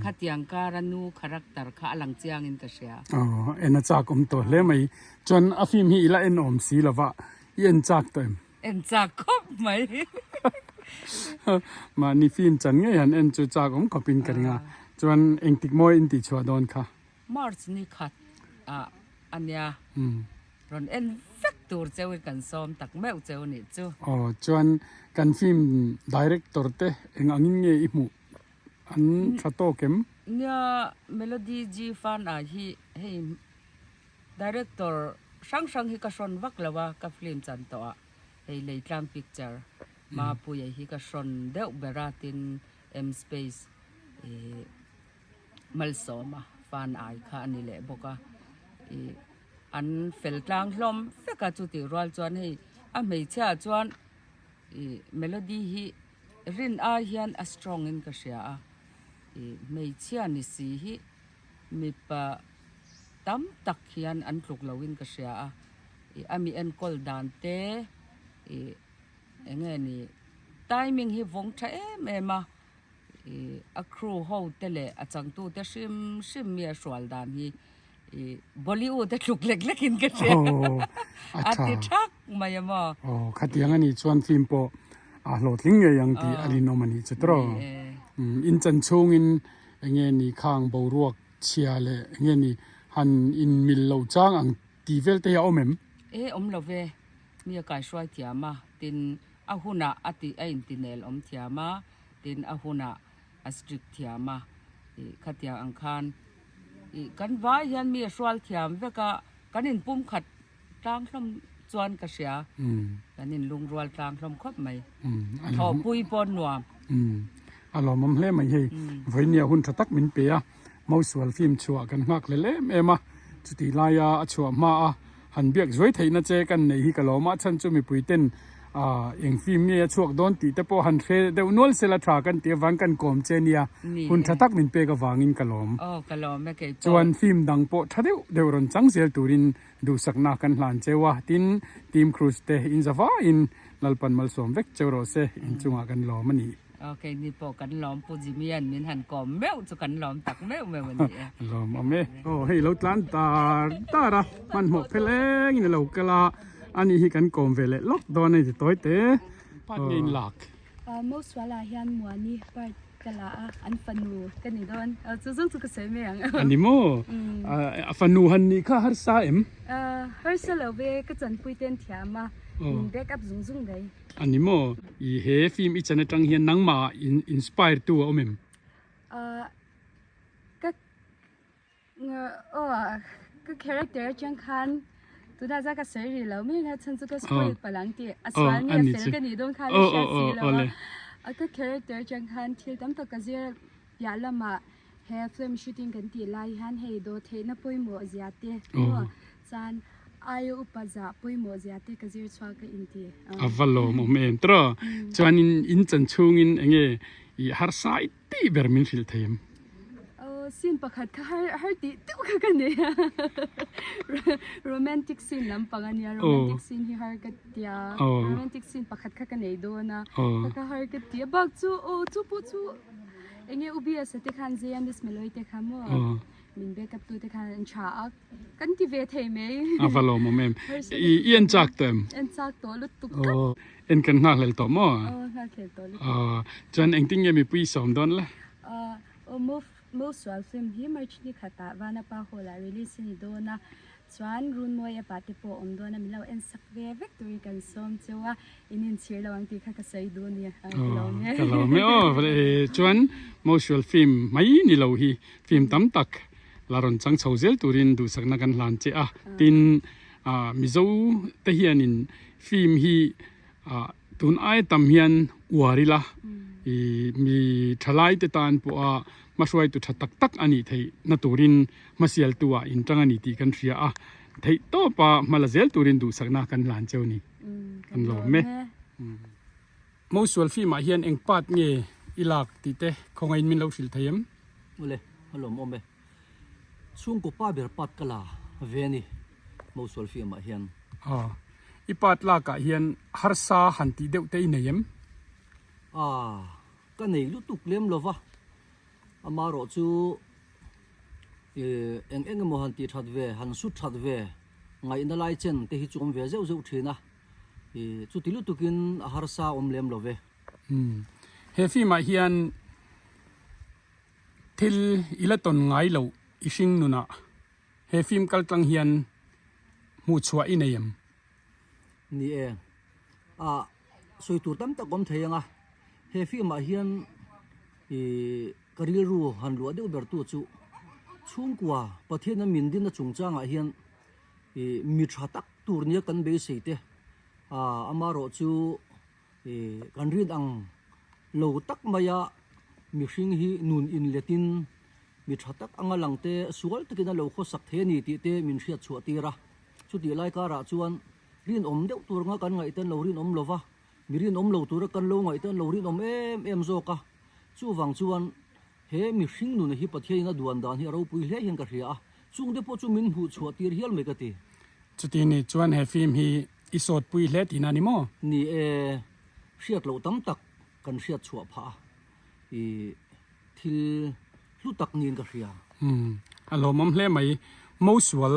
khatiang kara nu character kha a lang chiangin ka hria. Aw, en a chak awm tawh hle mai. Chuan a film hi i la en awm si lova, i en chak tawh em? En chak khawp mai. Mahni film chan ngei han en chu chak awm khawpin ka ring a. Chuan engtik mawi in tih chhuah dawn kha? March ni khat ah a nia. Rawn en vek tur cheu in kan sawm tak meuh cheu nih chu. Aw chuan kan film director te eng angin nge i hmuh an tha tawk em? Nia Melody G Fan ah hi hei Director hrang hrang hi ka hrawn vak lo a, ka film chan tawh ah hei Leitlang Picture Mapuia hi ka hrawn deuh ber a tin M Space ih Malsawma fan ai kha a ni leh bawk a, ih an fel tlang hlawm vek a chutih rual chuan hei a hmeichhia ah chuan ih Melody hi rin ai hian a strong in ka hria a, ih hmeichhia ni si hi. Mipa tam tak hian an tluk loin ka hria a, ih a mi enkawl dan te ih eng nge ni timing hi vawng tha em em a, ih a crew ho te leh a changtu te hrim hrim mi a hrual dan hi ih Bollywood a tluk lek lek in ka hria a ti thak mai a maw. Aw khatiang a nih chuan film pawh a hlawhtling ngei ang tih a rinawm a nih chu tawh. In chan chhungin Enge ni khang boruak chhia leh enge ni han in mil lo chang ang tih vel te hi a awm em? E awm lo ve, mi a kaihruai thiam a, tin a hunah a tih a intinel awm thiam a, tin a hunah a strict thiam a, ih khatiang ang khan ih kan vai hian mi a hrual thiam vek a, kan inpumkhat Tlang hlawm chuan ka hria. Kan in lungrual tlang hlawm khawp mai. Thawhpui pawh nuam. A lawmawm hle mai hei. Vawinia hun tha tak min pe a. Mausual film chhuah kan nghak hlel em em a. Chutih laia a chhuah hma a han biak zuai theihna che kan nei hi ka lawm a. Chhan chu mipui ten eng film nge a chhuak dawn tih te pawh han hre deuh nual sela tha kan tih avang kan kawm che nia. Hun tha tak min pek avangin ka lawm. Chuan film dang pawh tha deuh deuh rawn chang zel turin Duhsakna kan hlan cheu a, tin, Team Cruise te in za vaiin Lalpan malsawm vek cheu rawh se, inchungah kan lawm a ni. Ok, ni pawh kan lawm Pu Jimmy-a'n min han kawm meuh chu kan lawm tak meuh meuh a ni e. Lawm awm e. Aw hei lo tlan tar tar a, hmanhmawh phel engin a lo kal a, ani hi kan kawm ve leh lawk dawn a ni ti tawi te. Part nge in lak? Mosuala hian Muani part ka la a, an fanu ka ni dawn. Chu zawng chu ka sawi mai ang. A ni maw? A fanu han nih kha harsa em? Harsa lo ve, ka chanpui te an thiam a, min back up zung zung mai. A ni maw? I he film i chan atang hian nangmah inspire tu a awm em? Ka Aw. Ka character atang khan tunah chuan ka sawi rih lo mai a chhan chu ka spoil palh ang tih a sual nge fel ka nih dawn khan a hriat si lo a. Ka character atang khan thil tam tak ka zir piah lamah he film shooting kan tih lai hian hei dawh theihna pawimawh zia te maw chuan aia upa zah pawimawh zia te ka zir chhuak ka inti. A va lawmawm em tawh chuanin in chan chhungin enge i harsa i tih ber min hrilh thei em? Aw scene pakhat kha har har tih deuh kha ka nei a romantic scene lampang a nia romantic scene hi har ka tia romantic scene pakhat kha ka nei dawn a kha kha har ka tia bak chu aw chu pawh chu enge u BS te khan Zia Miss Meloi te kha maw min backup tu te khan an tha a kan ti ve thei mai. A va lawmawm em. I i en chak tawh em? En chak tawh lutuk tlat. Aw en kan nghakhlel tawh maw? Aw nghakhlel tawh lutuk. Aw chuan engtin nge mipui sawm dawn le? Aw move Mo sual film hi March ni khatah Vanapa Hall ah release a ni dawn a, chuan Runmawi app ah te pawh awm dawn a, min lo en sak ve vek turin kan sawm cheu a, in inchhir lo ang tih kha ka sawi duh a ni, ka lawm e. Ka lawm e aw, chuan Mo sual film mai ni lo hi film tam tak la rawn chang chho zel turin duhsakna kan hlan che a, tin Mizo te hianin film hi Tun aia tam hian uar ila i mi thalai te tan pawha hmahruaitu tha tak tak a nih theih na turin hmasialtu ah in tang a ni tih kan hria a, theih tawpa hma la zel turin duhsakna kan hlan cheu ni. Kan lawm e. Mosual film ah hian eng part nge i lak tih te khawngaihin min lo hrilh thei em? Awle, a lawmawm e. Chhungkaw pa ber part ka la ve a ni Mosual film ah hian. Aw, i part lak ah hian harsa han tih deuh te i nei em? Aw, ka nei lutuk lem lo va, amarawh chu eng eng emaw han tih that ve, han sut that ve ngaihna lai chen te hi chu awm ve zeuh zeuh thin a, chuti lutukin a harsa awm lem lo ve. Umm, he film ah hian Thil i la tawn ngai loh i hring nunah he film kal tlang hian hmuh chhuah i nei em? Ni e, a sawi tur tam tak awm thei ang a, he film ah hian i ka rilru han luah deuh ber tu chu chhungkua Pathian a min dinna chungchangah hian i mi tha tak tur nia kan beisei te a amarawh chu I kan rin ang lo tak maia mihring hi nun inletin mi tha tak anga lang te sual takin a lo khawsak thei a ni tih te min hriat chhuah tir a. Chutih lai karah chuan rinawm deuh tur anga kan ngaih te an lo rinawm lo va, mi rinawm lo tura kan lo ngaih te an lo rinawm em em zawk a. Chuvang chuan he mihring nun hi Pathianin a duan dan hi a ropui hle hian ka hria a, chungte pawh chu min hmuh chhuah tir hial mai ka ti. Chuti ni chuan he film hi I sawtpui hle tihna a ni maw? Ni e, hriat loh tam tak kan hriat chhuah phah a, i thil hlu tak niin ka hria. Umm, a lawmawm hle mai. Mosual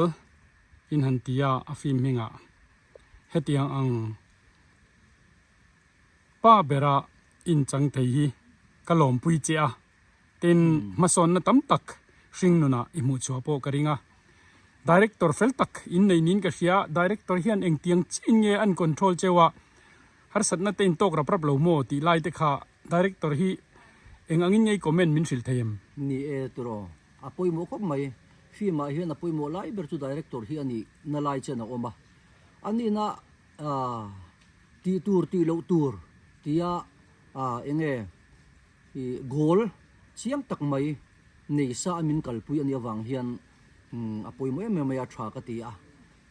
in han ti a, a film hmingah hetiang ang pa bera inchang thei hi ka lawmpui che a. Tin, hmasawnna tam tak hring nunah i hmuh chhuah pawh ka ring a. Director fel tak in nei niin ka hria, Director hian engtiang chiin nge an control cheu a, harsatna te in tawk rap rap lo maw tih lai te kha Director hi eng angin nge i comment min hrilh thei em? Ni e tiraw, a pawimawh khawp mai. Film ah hian a pawimawh lai ber chu Director hi a nih na lai chen a awm a. A nihna tih tur tih loh tur tia enge I goal chiang tak mai nei sa a min kalpui a nih avang hian a pawimawh em em mai a tha ka ti a.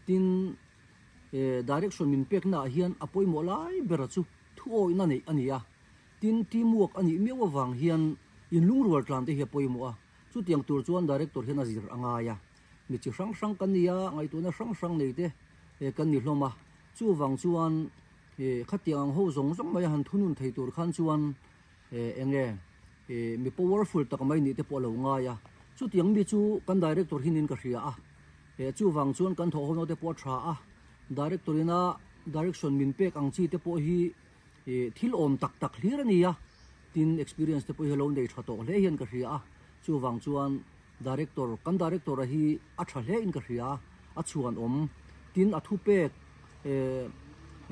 Tin, direction min pekna ah hian a pawimawh lai bera chu thuawihna neih a ni a. Tin, team work a nih miau avang hian inlungrual tlan te hi a pawimawh a. Chutiang tur chuan director hian a zir a ngai a. Mi chi hrang hrang kan ni a, ngaihtuahna hrang hrang nei te kan ni hlawm a. Chuvang chuan khatiang ang ho zawng zawng mai a han thunun thei tur khan chuan eng nge mi powerful tak mai nih te pawh a lo ngai a, chutiang mi chu kan director hi niin ka hria a, chuvang chuan kan thawh ho te pawh a tha a, director ina direction min pek ang chi te pawh hi thil awm tak tak hlir a ni a, tin experience te pawh hi a lo nei tha tawh hle hian ka hria a, chuvang chuan Director, kan Director a hi a tha hle in ka hria, a chhuan awm, tin a thupek eh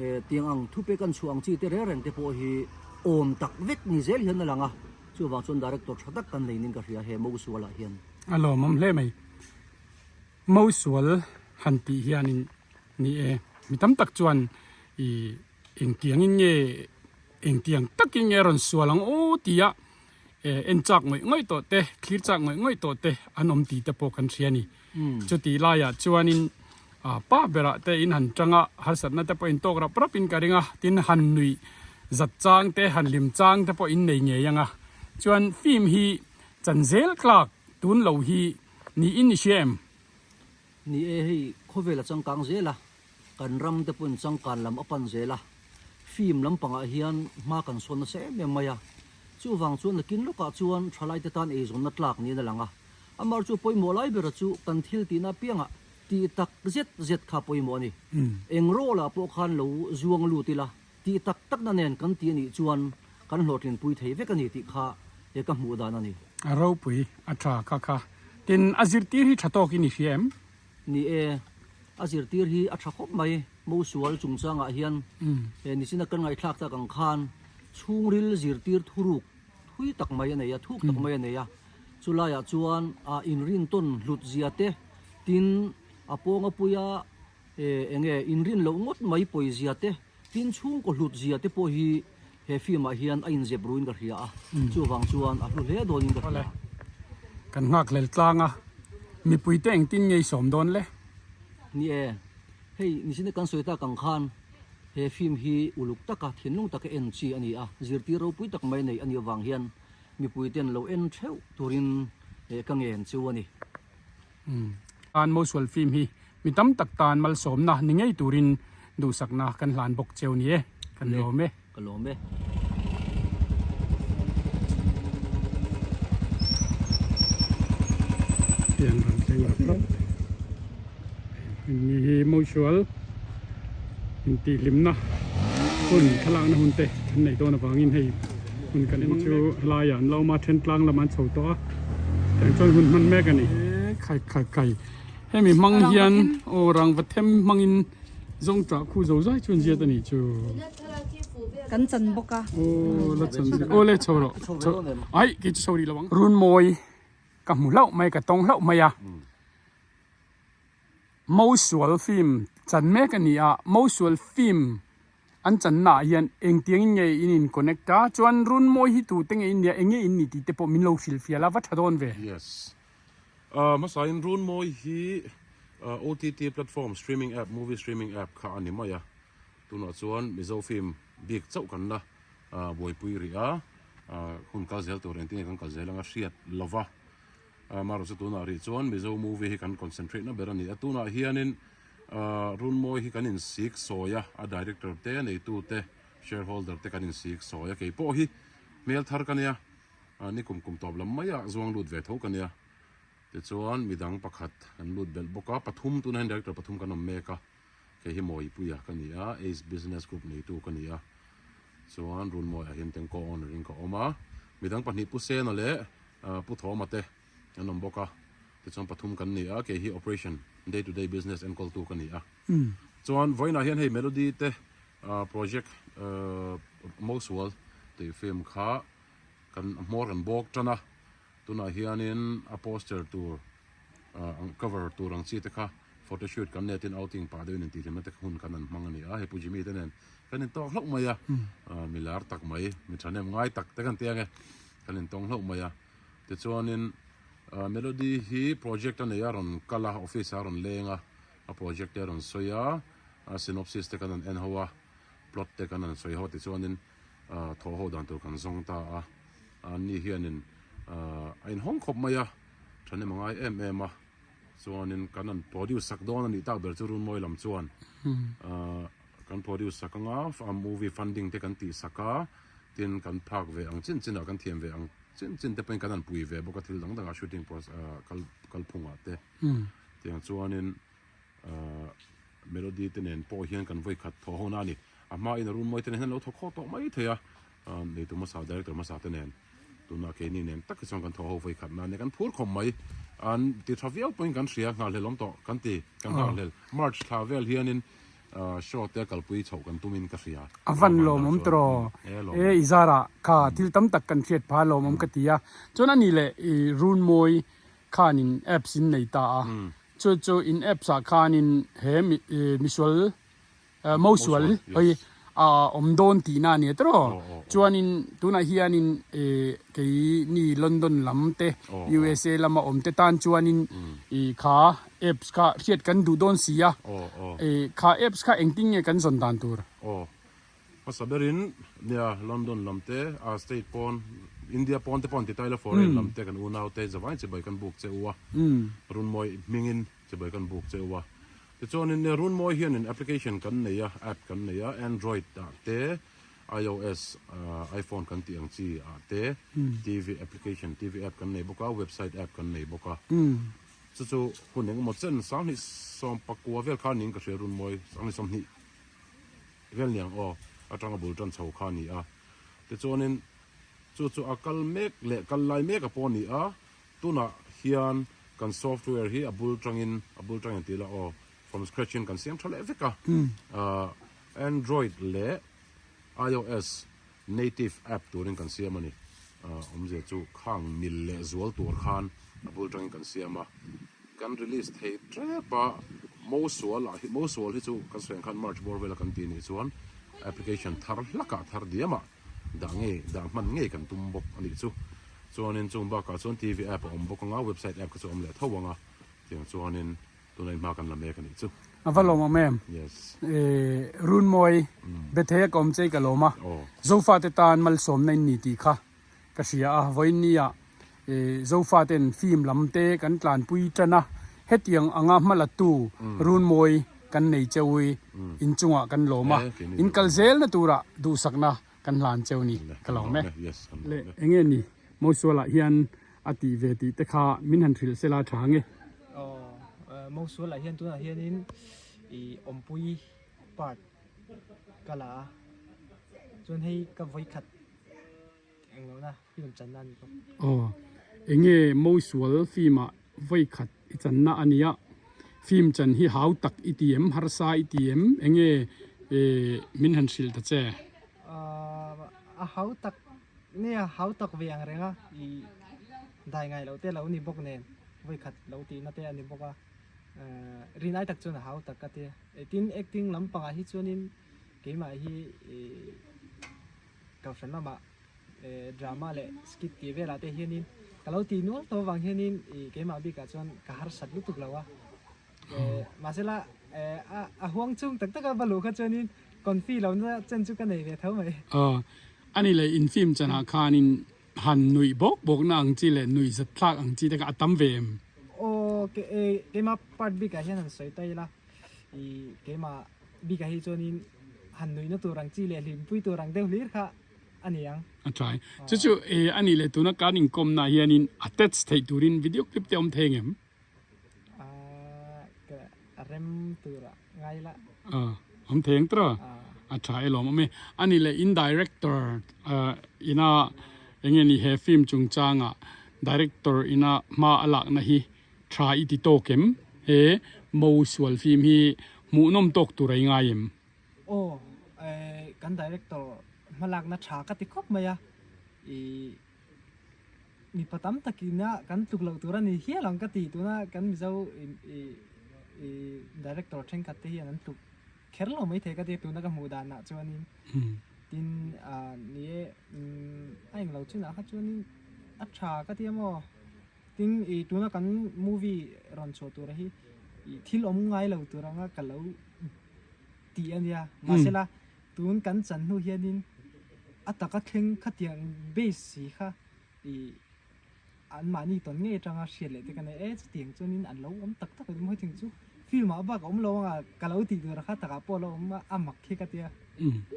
eh tiang ang thupek an chhuah ang chi te reng reng te pawh hi awm tak vek ni zel hian a lang a, chuvang chuan Director tha tak kan nei nin ka hria he Mosual ah hian. A lawmawm hle mai. Mosual han tih hianin ni e, mi tam tak chuan ih engtiangin nge engtiang takin nge a rawn sual ang aw tia eh en chak ngawih ngawih tawh te thlir chak ngawih ngawih tawh te an awm tih te pawh kan hria a ni. Chutih laiah chuanin ah pa berah te in han tang a harsatna te pawh in tawk rap rap in ka ring a tin han nuih zat chang te han hlim chang te pawh in nei ngei ang a chuan film hi chan zel tlak tun lo hi Niin i hria em? Ni e, hei khawvel a changkang zel a, kan ram te pawhin changkan lam a pan zel a, film lampangah hian hma kan sawn nasa em em mai a, chuvang chuan nakin lawkah chuan thalaite tan eizawnna tlak niin a lang a, amah chu pawimawh lai bera chu kan thil tihna apiangah tih tak zet zet kha pawimawh a ni. Eng role ah pawh khan lo zuang lut ila, Tih tak takna nen kan ti a nih chuan kan hlawhtlinpui thei vek a ni tih kha he ka hmuh dan a ni. A ropui, a tha kha kha. Tin, a zirtir hi tha tawkin i hria em? Ni e, a zirtir hi a tha khawp mai. Mosual chungchangah hian he nichina kan ngaihthlak tak ang khan chhungril zirtir thuruk thui tak mai a nei a, thuk tak mai a nei a. Chulaiah chuan a inrintawn hlut zia te, tin a pawnga puia E, enge inrin loh ngawt mai pawizia te, tin chhungkaw hlut zia te pawh hi he film ah hian a inzep ruin ka hria a, chuvang chuan a hlu hle dawnin ka hria. Kan nghakhlel tlang a, mipui te engtin nge i sawm dawn le? Ni e, hei nichina kan sawi tak ang khan he film hi uluk taka thinlung taka en chi a ni a, zirtir ropui tak mai nei a nih avang hian mipui ten lo en theuh turin ka ngen chu a ni. Tan Mosual film hi mi tam tak tan malsawmna ni ngei turin duhsakna kan hlan bawk cheu ni e. Kan lawm e. Ka lawm e. Tiang rawn thleng rap rap. Ni hi Mosual intihhlimna hun thlalakna hun te an neih dawn avangin hei hun kan en chu helaiah an lo awm a then tlang lamah an chho tawh a tiang chuan hun hman mek a ni khai khai khai hemi hmang hian aw rangva them hmangin zawng tah khu zo zai chu an ziat a nih chu kan chan bawk a aw la chan aw le chho rawh chho ai kei chu chho rih lo ang runmawi ka hmu hlauh mai ka tawng hlauh mai a. Mosual film chan mek a ni a, Mosual film an channa ah hian engtiangin nge in in connect a, chuan Runmawi hi tute nge in nia, eng nge in nih tih te pawh min lo hrilhfial a, va tha dawn ve. Yes. Hmasain Runmawi hi OTT platform streaming app, movie streaming app kha a ni mai a, tunah chuan Mizo film bik chauh kan la buaipui rih a, hun kal zel tur engtin nge kan kal zel anga hriat lova. Amaherawh chu tunah rih chuan Mizo movie hi kan concentrate na ber a ni a, tunah hianin Runmawi hi kan insik sawi a, a director te, a neitu te, shareholder te kan insik sawi a, keipawh hi hmel thar ka nia, ni kum kum tawp lam maiah zuang lut ve tho ka nia, tichuan midang pakhat an lut belh bawk a, pathum tunah hian director pathum kan awm mek a. Kei hi Mawipuia ka ni a, Ace Business Group neitu ka ni a, chuan Runmawiah hian Tengkaw owner in ka awm a, midang pahnih Pu Sena leh Pu Thawma te an awm bawk a, tichuan pathum kan ni a, kei hi operation day to day business enkawltu ka ni a. Chuan vawiinah hian hei Melody te project Mosual tih film kha kan hmawr kan bawk tan a, Tunah hianin a poster tur ang cover tur ang chi te kha photo shoot kan nei a tin outing pah deuhin intihhlimna te kha hun kan an hmang a ni a, hei Pu Jimmy te nen kan intawk hlauh mai a, mi lar tak mai, mi thahnem ngai tak te kan ti ang e, kan intawng hlauh mai a. Tichuanin Melody hi project a nei a rawn kal a, office ah a rawn leng a, a project te a rawn sawi a, a synopsis te kan han en ho a, plot te kan han sawi ho a tichuanin thawh ho dan tur kan zawng ta a. Anni hianin a inhawng khawp mai a, thahnem a ngai em em a, chuanin kan an produce sak dawn a nih tak ber chu Runmawi lam chuan kan produce sak anga movie funding te kan tih sak a, tin kan phak ve ang chin chinah kan thiam ve ang chin chin te pawhin kan han pui ve bawk a thil dang dangah shooting kalphungah te tiang chuanin. Ahh melody te nen pawh hian kan vawi khat thawh ho na a ni. A hma in a runmawi te nen hian an lo thawk haw tawh mai thei a, ahh neitu hmasa director hmasa te nen tunah keini nen tak hi chuan kan thawh ho vawi khat na a nia kan phur khawp mai. An ti tha viau pawhin kan hria nghahhlel awm tawh kan ti kan nghahhlel March thla vel hianin ahh show te kalpui chhoh kan tumin ka hria. A van lawmawm tawh e i zarah kha thil tam tak kan hriat phah lawmawm ka ti a, chuan a ni leh i runmawi khanin apps in nei ta a. Chu chu in apps ah khanin he misual Mosual hei a awm dawn tihna a ni a tiraw? Chuanin tunah hianin kei ni London lam te USA lama awm te tan chuanin kha apps kha hriat kan duh dawn si a, kha apps kha engtin nge kan zawn dan tur? Aw, hmasa berin nia London lam te a state pawn India pawn te pawh an ti ta ila foreign lam te kan unau te zavai chibai kan buk che u a, Runmawi hmingin chibai kan buk che u a. Tichuanin Runmawi hianin application kan nei a, app kan nei a, Android ah te, iOS, iPhone kan tih ang chi ah te, TV application, TV app kan nei bawk a, website app kan nei bawk a. Chu chu hun engemaw chen sanghnih sawmpakua vel kha niin ka hria Runmawi, sanghnih 20 vel niang aw, atanga bul tan chho kha a ni a. Tichuanin chu chu a kal mek leh kal lai mek a pawh a ni a, Tunah hian kan software hi a bul tangin, a bul tangin tih ila aw, from scratch in kan siam tha leh vek a. Android leh iOS native app turin kan siam a ni. Awmzia chu khang mil leh zual tur khan a bul tangin kan siam a. Kan release thei tep a, Mosual ah hi, Mosual hi chu kan sawi ang khan March bawr vela kan tih nih chuan application thar hlakah thar diamah Dah ngei, dah hman ngei kan tum bawk a nih chu. Chuanin chung bakah chuan TV app a awm bawk anga, website app kha chu a awm leh tho ang a, tiang chuanin tuna inhma kan la mek a nih chu. A va lawmawm em? Yes. Runmawi, Bethea ka awm chei ka lawm a, Zofate tan malsawmna in ni tih kha ka hria a, vawiin nia Zofaten film lam te kan tlanpui tan a, hetiang anga hmalatu Runmawi kan nei cheui inchungah kan lawm a, in kal zelna turah duhsakna kan hlan cheu ni ka lawm e. Le enge ni Mosualah hian a tih ve tih te kha min han hrilh sela tha nge? Aw, Mosualah hian tunah hianin i awmpui part ka la a, chuan hei ka vawikhat Englohna film channa a ni bawk. Aw, enge Mosual film ah vawi khat i channa a nia. Film chan hi hau tak i ti em, harsa i ti em, enge min han hrilh ta che? A hau tak nia, hau tak ve ang reng a, i dai ngai loh te lo ni bawk nen, vawi khat lo tihna te a ni bawk a, rinai tak chuan a hau tak ka ti. Tin, acting lampangah hi chuanin keimah hi i. Kohhran lamah drama leh skit tih velah te hianin ka lo tih nual tawh avang hianin ih keimah bikah chuan ka harsat lutuk lo a. Mahsela a huang chung tak taka va luh kha chuanin confi lohna chen chu ka nei ve tho mai. Aw, ani leh in film chanah khanin han nuih bawk bawkna ang chi leh nuih zat thlak ang chi te kha a tam ve em? Aw, keimah part bikah hian han sawi ta ila ih keimah Bika hi chuanin han nuihna tur ang chi leh hlimpui tur ang deuh hlir kha a ni ang. A tha e. Chu chu e a nih leh tuna kan inkawmna hianin attach theih turin video clip te awm thei ngem? Aaa ka rem tur ah ngai la. Aw awm thei ang tawh. A tha e lawm awm e. A nih leh in director ina enge ni he film chungchanga director ina hma a lakna hi Tha i ti tawk em? He Mo sual film hi hmuhnawm tawk tur a i ngai em? Aw, kan director hmalakna tha ka ti khawp mai a, i mipa tam takina kan tluk loh tur a ni hial ang ka ti, tuna kan Mizo i director thenkhat te hian an tluk kher lo maithei ka ti tuna ka hmuh danah chuanin tin ni e a englo chinah kha chuanin a tha ka ti a maw. Tin, i tuna kan movie rawn chhuah tura hi i thil awm ngai lo tur anga ka lo ti a nia. Mahsela, tun kan chan hnu hianin a taka thleng khatiang base si kha i anmahni tawn ngei atanga hriat leh te ka nei e, chutiang chuanin an lo awm tak tak a ni maw hetiang chu film ah bak a awm lo anga ka lo tih tur kha takah pawh a lo awm a, a mak khi ka tia.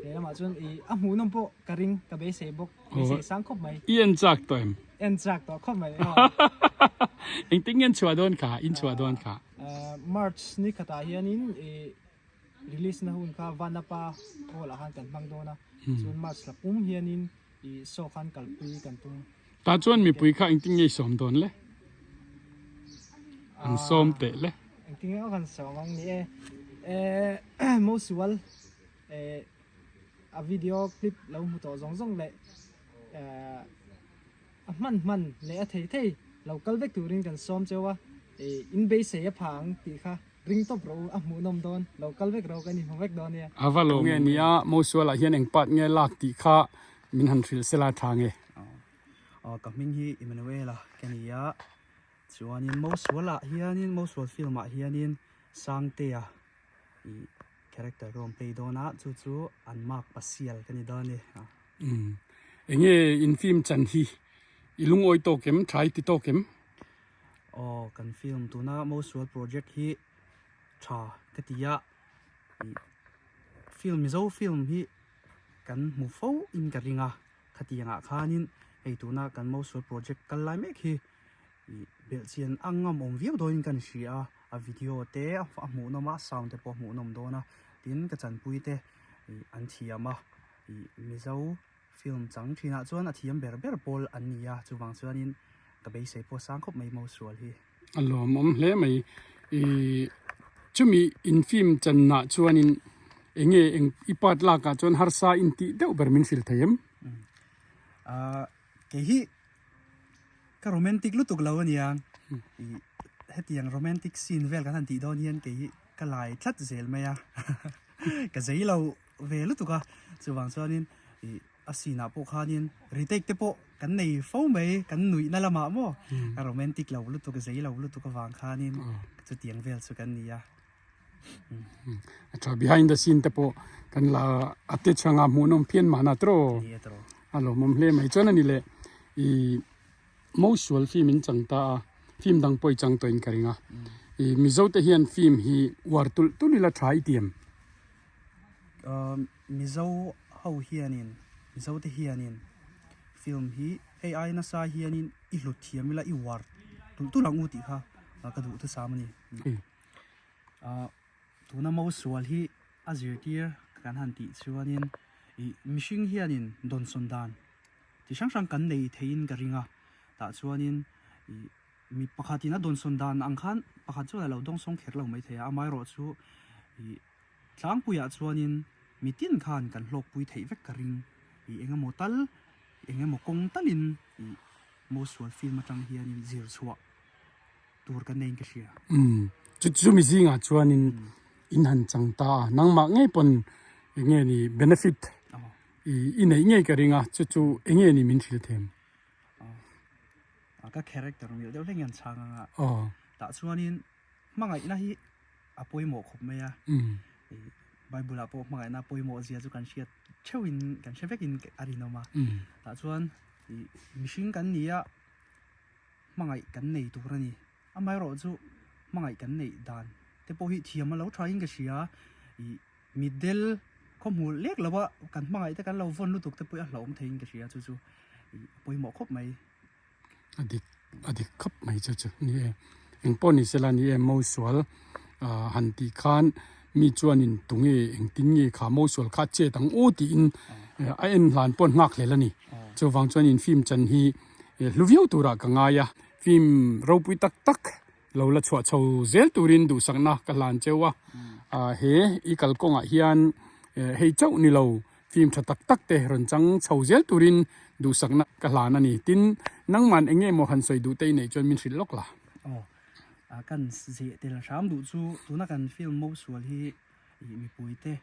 Lehlamah chuan i a hmuhnawm pawh ka ring, ka beisei bawk. Beisei sang khawp mai. I en chak tawh em? En chak tawh khawp mai. Engtin nge an chhuah dawn kha? In chhuah dawn kha? March ni khatah hianin i release na hun kha Vanapa hall ah khan kan hmang dawn a. Chuan March thla pum hianin i show khan kalpui kan tum. Tah chuan mipui kha engtin nge i sawm dawn le? An sawm teh le. Engtin nge aw kan sawm ang ni e. Mosual a video clip lo hmu tawh zawng zawng leh a hman hman leh a thei thei lo kal vek turin kan sawm cheu a. In beisei a pha ang tih kha ring tawp rawh u, a hmuhnawm dawn, lo kal vek rawh u kan inhmu vek dawn nia. A va lo nge nia, Mosual-ah hian eng part nge lak tih kha min han hrilh sela tha nge? Aw ka hming hi Emmanuel-a ka ni a, chuanin Mosual-ah hianin Mosual film-ah hianin Sangtea ih character ka rawn play dawn a, chu chu an mark pasial ka ni dawn a ni. Umm enge in film chan hi i lungawi tawk em, tha i ti tawk em? Aw kan film tuna Mosual project hi tha ka ti a, ih film Mizo film hi kan hmu fo in ka ring a, khatiang ah khanin hei tuna kan Mosual project kal lai mek hi ih belhchian a ngam awm viau dawnin ka ni hria a, a video te a hmuhnawm a, sound te pawh a hmuhnawm dawn a, tin ka chanpui te ih an thiam a, ih Mizo Film chang thinah chuan a thiam ber ber pawl an ni a, chuvang chuanin ka beisei pawh sang khawp mai Mosual hi. A lawmawm hle mai. I chumi in film channa chuanin enge eng i part lakah chuan harsa intih deuh ber min hrilh thei em? Ahh kei hi Ka romantic lutuk lo ania, ih hetiang romantic scene vel kan han tih dawn hian kei hi ka lai tlat zel mai a, ka zei lo ve lutuk a, chuvang chuanin ih a scene ah pawh khanin retake te pawh kan nei fo mai, kan nuihna lamah maw ka romantic lo lutuk zei lo lutuk avang khanin chutiang vel chu kan ni a. A tha behind the scene te pawh kan la a te chhanga hmuhnawm phian mahna tawh a lawmawm hle mai chuan a ni le ih Mosual film in chang ta a film dang pawh i chang tawhin ka ring a ih Mizo te hian film hi uar tulh tulh ila tha i ti em? Mizo ho hianin Mizo te hianin film hi hei ai nasa hianin i hlut thiam ila i uar tulh tulh ang u tih kha ka duhthusam a ni. Ahh tuna Mosual hi a zirtir kan han tih chuanin ih mihring hianin dawnsawn dan chi hrang hrang kan nei theiin ka ring a tah chuanin ih mi pakhatin a dawnsawn dan ang khan pakhat chuan a lo dawngsawng kher lo maithei a amaherawh chu ih tlangpuiah chuanin mitin khan kan hlawkpui theih vek ka ring ih engemaw tal engemaw kawng talin ih Mosual film atang hianin zir chhuah. tur kan neiin ka hria. Umm chu chumi zingah chuanin in han chang ta a, nangmah ngei pawn eng nge ni benefit i i neih ngei ka ring a, chu chu eng nge ni min hrilh them? Aw ka character mil deuh hlek hian chhang anga tah chuanin hmangaihna hi a pawimawh khawp mai a, Bible ah pawh hmangaihna pawimawh zia chu kan hriat theuhin kan hre vekin a rinawm a, tah chuan mihring kan ni a. hmangaih kan nei tur a ni. Amaherawh chu hmangaih kan neih dan te pawh hi thiam a lo tha in ka hria. Ih mitdel khawhmuh lek lo a kan hmangaih te kan lo vawn lutuk te pawh hi a hlauhawm theiin ka hria chu chu ih a pawimawh khawp mai. A dik a dik khawp mai chu chu ni e. Engpawh ni sela ni e Mosual ah han tih khan mi chuanin tunge engtin nge kha Mosual kha chet ang aw tiin a en hlan pawh an nghak hlel a ni. Chuvang chuanin film chan hi hlu viau turah ka ngai a, film ropui tak tak lo la chhuah chho zel turin duhsakna ka hlan cheu a, he i kalkawngah hian hei chauh ni lo film tha tak tak te rawn chang chho zel turin duhsakna ka hlan a ni. Tin, nangman eng nge maw han sawi duh te i neih chuan min hrilh lawk la. Aw, kan zeh tel hram duh chu tuna kan film Mosual hi mipui te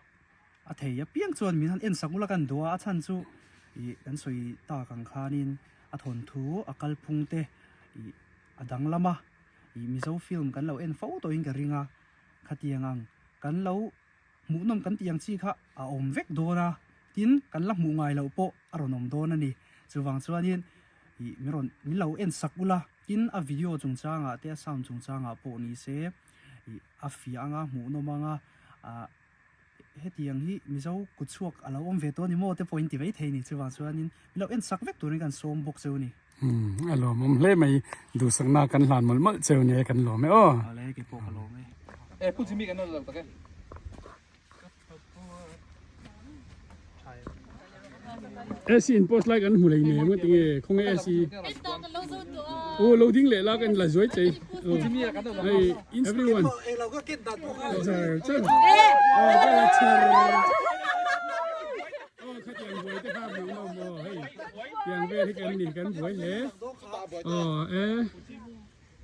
A thei apiang chuan min han en sak ula kan duh a, a chhan chu ih kan sawi tak ang khanin a thawnthu a kalphung te ih a danglam a, ih Mizo film kan lo en fo tawhin ka ring a, khatiang ang kan lo hmuhnawm kan tih ang chi kha a awm vek dawn a, tin kan la hmuh ngai loh pawh a rawn awm dawn a ni. Chuvang chuanin ih min rawn min lo en sak ula, tin a video chungchangah te a sound chungchangah pawh ni se ih a fiah anga hmuhnawm anga ah. Hetiang hi Mizo kut chhuak a lo awm ve tawh a ni maw te pawh in ti mai thei a ni. Chuvang chuanin min lo en sak vek turin kan sawm bawk cheu a ni. Umm a lawmawm hle mai. Duhsakna kan hlan mawlh mawlh cheu nia kan lawm e aw. Awle kei pawh ka lawm e. E Pu Jimmy kan nawlh lo tak e. AC in post lai kan hmu lei nem nga tinge khawnge AC u lo ding leh la kan la zuai chei hei everyone char char oh ka la char oh khatiang buai te kha hmuh nawm aw hei tiang vel hi kan ni kan buai hle oh e.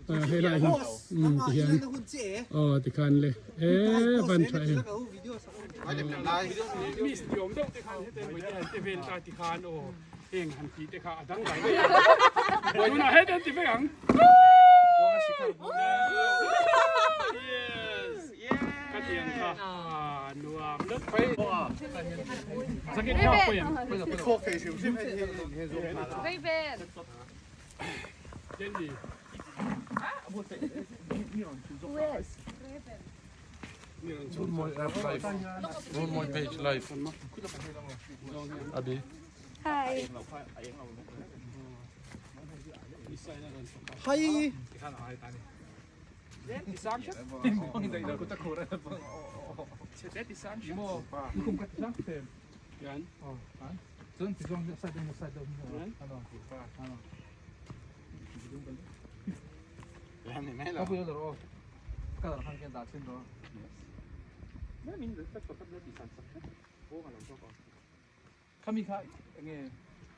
Hei lai hi ti hian aw ti khan le e van tha em. Miss ti awm deuh te khan hete mai te han te vel ta ti khan aw heng han tih te kha a dang dai daih a. Tunah hete an ti vek ang. Yes. Ka tiang kha nuam lut. Zakin kha pawh em. Jenny. Runmawi app live Runmawi page live Abi. Hi. Hi. Khami kha enge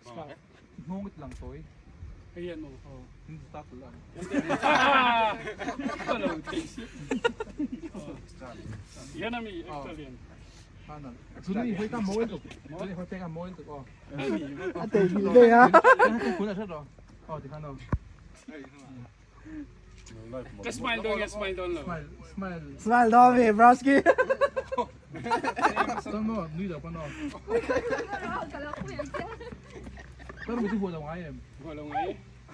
scarf hnawng i lang tawi. Hei hian maw? Aw. Min ta tul ang. Ka lo thei si. Hian ami extra lian. Hanan. Tuni hoi ta mawi tuk. Tuni hoi pek a mawi tuk aw. A tei hil ve a. Kun a hret ro. Aw ti khan aw. Ka smile dawn nge smile dawn lo? Smile smile. Smile dawn ve Browski. Chuan maw nui lo pawn aw. Ka ru chu vuah lo ngai em? Vuah lo ngai.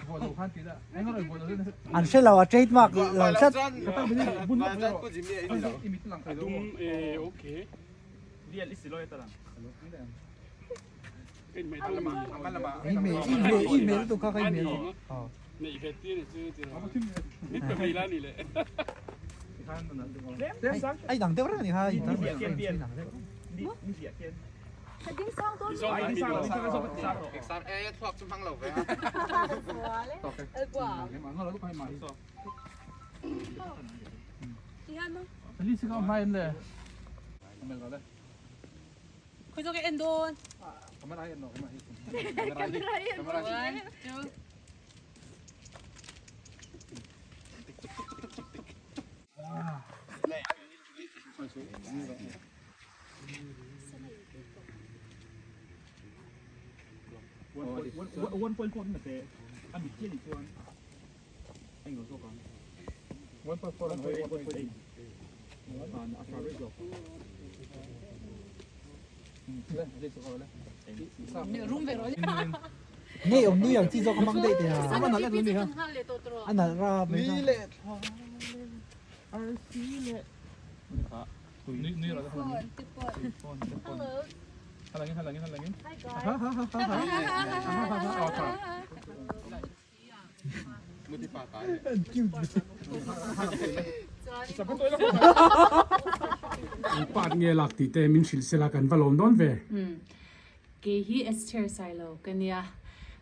Vuah lo khan ti la. Eng a rawn vuah lo chuan. An hre lo a trademark lo tlat. Ka tak bini bun lawk mai rawh. I mit lang thei lo. A dum e okay. Email tu kha ka email. Ai dang deuh reng ani kha in dang deuh. Khawi zawk en dawn. Camera hi en lo, camera hi. Camera hi en One, two. One point four na te. Ami chian chuan. Eng lo zawk ang. 1.4 and 1.8. A tha rei zawk. Ngei awm nui ang chi zawk a hmang daih thei a. A nalh em ni kha. A nalh rap mai kha. Part nge lak tih te min hrilh sela kan va lawm dawn ve. Kei hi Esther Sailo ka nia.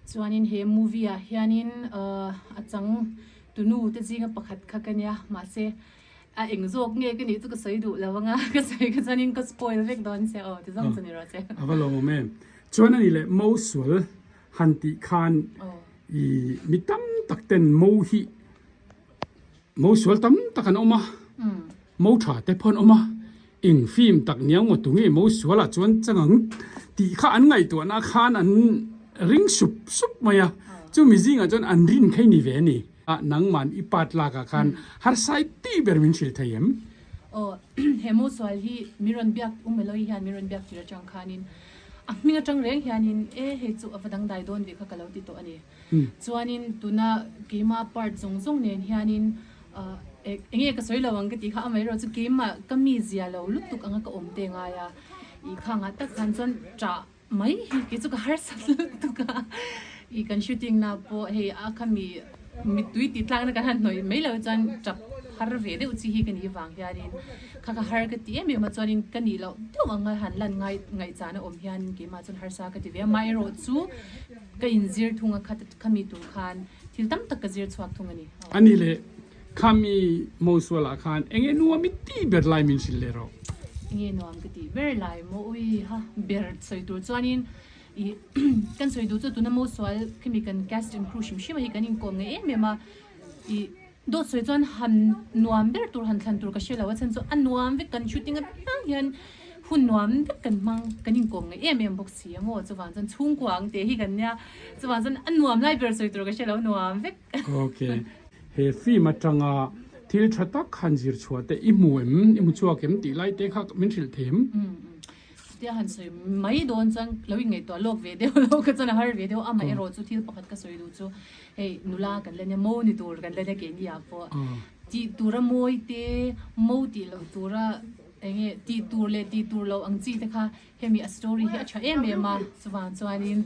Chuanin he movie ah hianin a chang tunu te zinga pakhat kha ka nia. Mahse a eng zawk nge ka nih chu ka sawi duh lo anga ka sawi kha chuanin ka spoil vek dawn che aw ti zawng chu ni rawh che. A va lawm awm em. Chuan ani leh Mosual han tih khan i mi tam tak ten mo hi mo sual tam tak an awm a mo tha te pawh an awm a eng film tak niang maw tunge mo sual ah chuan changang tih kha an ngaihtuah na khan an ring sup sup mai a chumi zingah chuan an rin kha i ni ve a ni a nangman i part lak ah khan harsai tih ber min hrilh thei em. Aw he mo sual hi mi rawn biak Umeloi hian mi rawn biak tir atang khanin A hming atang reng hianin e hei chu a va dangdai dawn ve kha ka lo ti tawh a ni. Chuanin tuna keima part zawng zawng nen hianin enge ka sawi lo ang ka tih kha amaherawh chu keimah ka mi zia lo lutuk anga ka awm te ngai a, ih khangah tak khan chuan ṭah mai hi kei chu ka harsat lutuk a, ih kan shooting na pawh hei a khami mittui tih tlakna kan han hnawih mai lo chuan ṭap har ve deuh chi hi ka nih vang hianin Kha ka har ka ti em em a chuanin ka nih loh deuh anga han lan ngai ngaihchana awm hian keimah chuan harsa ka ti ve a, amaherawh chu ka inzir thung a kha khami tur khan thil tam tak ka zir chhuak thung a ni. Ani leh khami Mosual-ah khan enge nuam i tih ber lai min hrilh leh rawh. Enge nuam ka tih ber lai maw ui ha ber sawi tur chuanin i kan sawi duh chu tuna Mosual khami kan cast and crew hrim hrim a hi kan inkawm ngei em em a i. Dawt sawi chuan han nuam ber tur han thlan tur ka hre lo a chhan chu a nuam vek kan shooting apiang hian hun nuam vek kan hmang kan inkawm ngaih em em bawk si a maw chuvang chuan chhungkua ang teh hi kan nia chuvang chuan a nuam lai ber sawi tur ka hre lo nuam vek. Ok he film atanga thil tha tak han zir chhuah te i hmu em i hmu chhuak em tih lai te kha min hrilh thei em? Chutia han sawi mai dawn chuan lo inngaihtuah lawk ve deuh lo kha chuan a har ve deuh a, amaherawh chu thil pakhat ka sawi duh chu hei nula kan la nia mo ni tur kan la nia keini ah pawh tih tura mawi te mo tih loh tura eng nge tih tur leh tih tur loh ang chi te kha hemi a story hi a tha em em a chuvang chuanin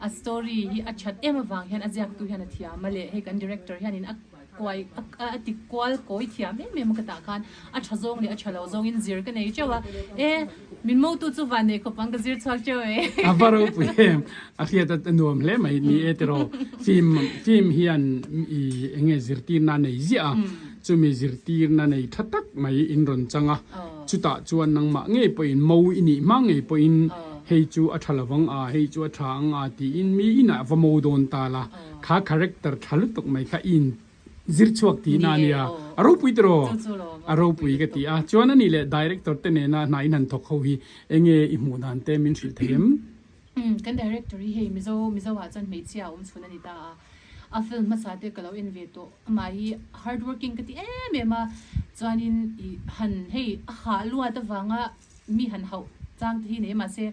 a story hi a that em avang hian a ziaktu hian a thiam a leh hei kan director hianin a kuai a ti kual kawi thiam em em a ka tah khan a tha zawng leh a tha lo zawngin zir ka nei teuh a e min motu chu van nei khawp ang ka zir chhuak teuh e. A va ropui em a hriat a nuam hle mai ni e tiraw film film hian i enge zirtirna a nei ziah a chumi zirtirna nei tha tak mai in rawn chang a chutah chuan nangmah ngei pawhin mo i nih hma ngei pawhin hei chu a tha lovang a hei chu a tha ang a tiin mi inah va mo dawn ta la. Kha character tha lutuk mai kha i in zir chhuak tihna a nia. A ropui tiraw? A ropui ka ti a. Chuan a nih leh director te nena hna in han thawk ho hi enge i hmuh dan te min hrilh thei em? Umm kan director hi hei Mizo Mizo ah chuan hmeichhia a awm chhun a ni ta a. A film hmasa te ka lo en ve tawh. Amah hi hard working ka ti em em a. Chuanin i han hei a hah luat avanga mi han hauh chang te hi nei mahse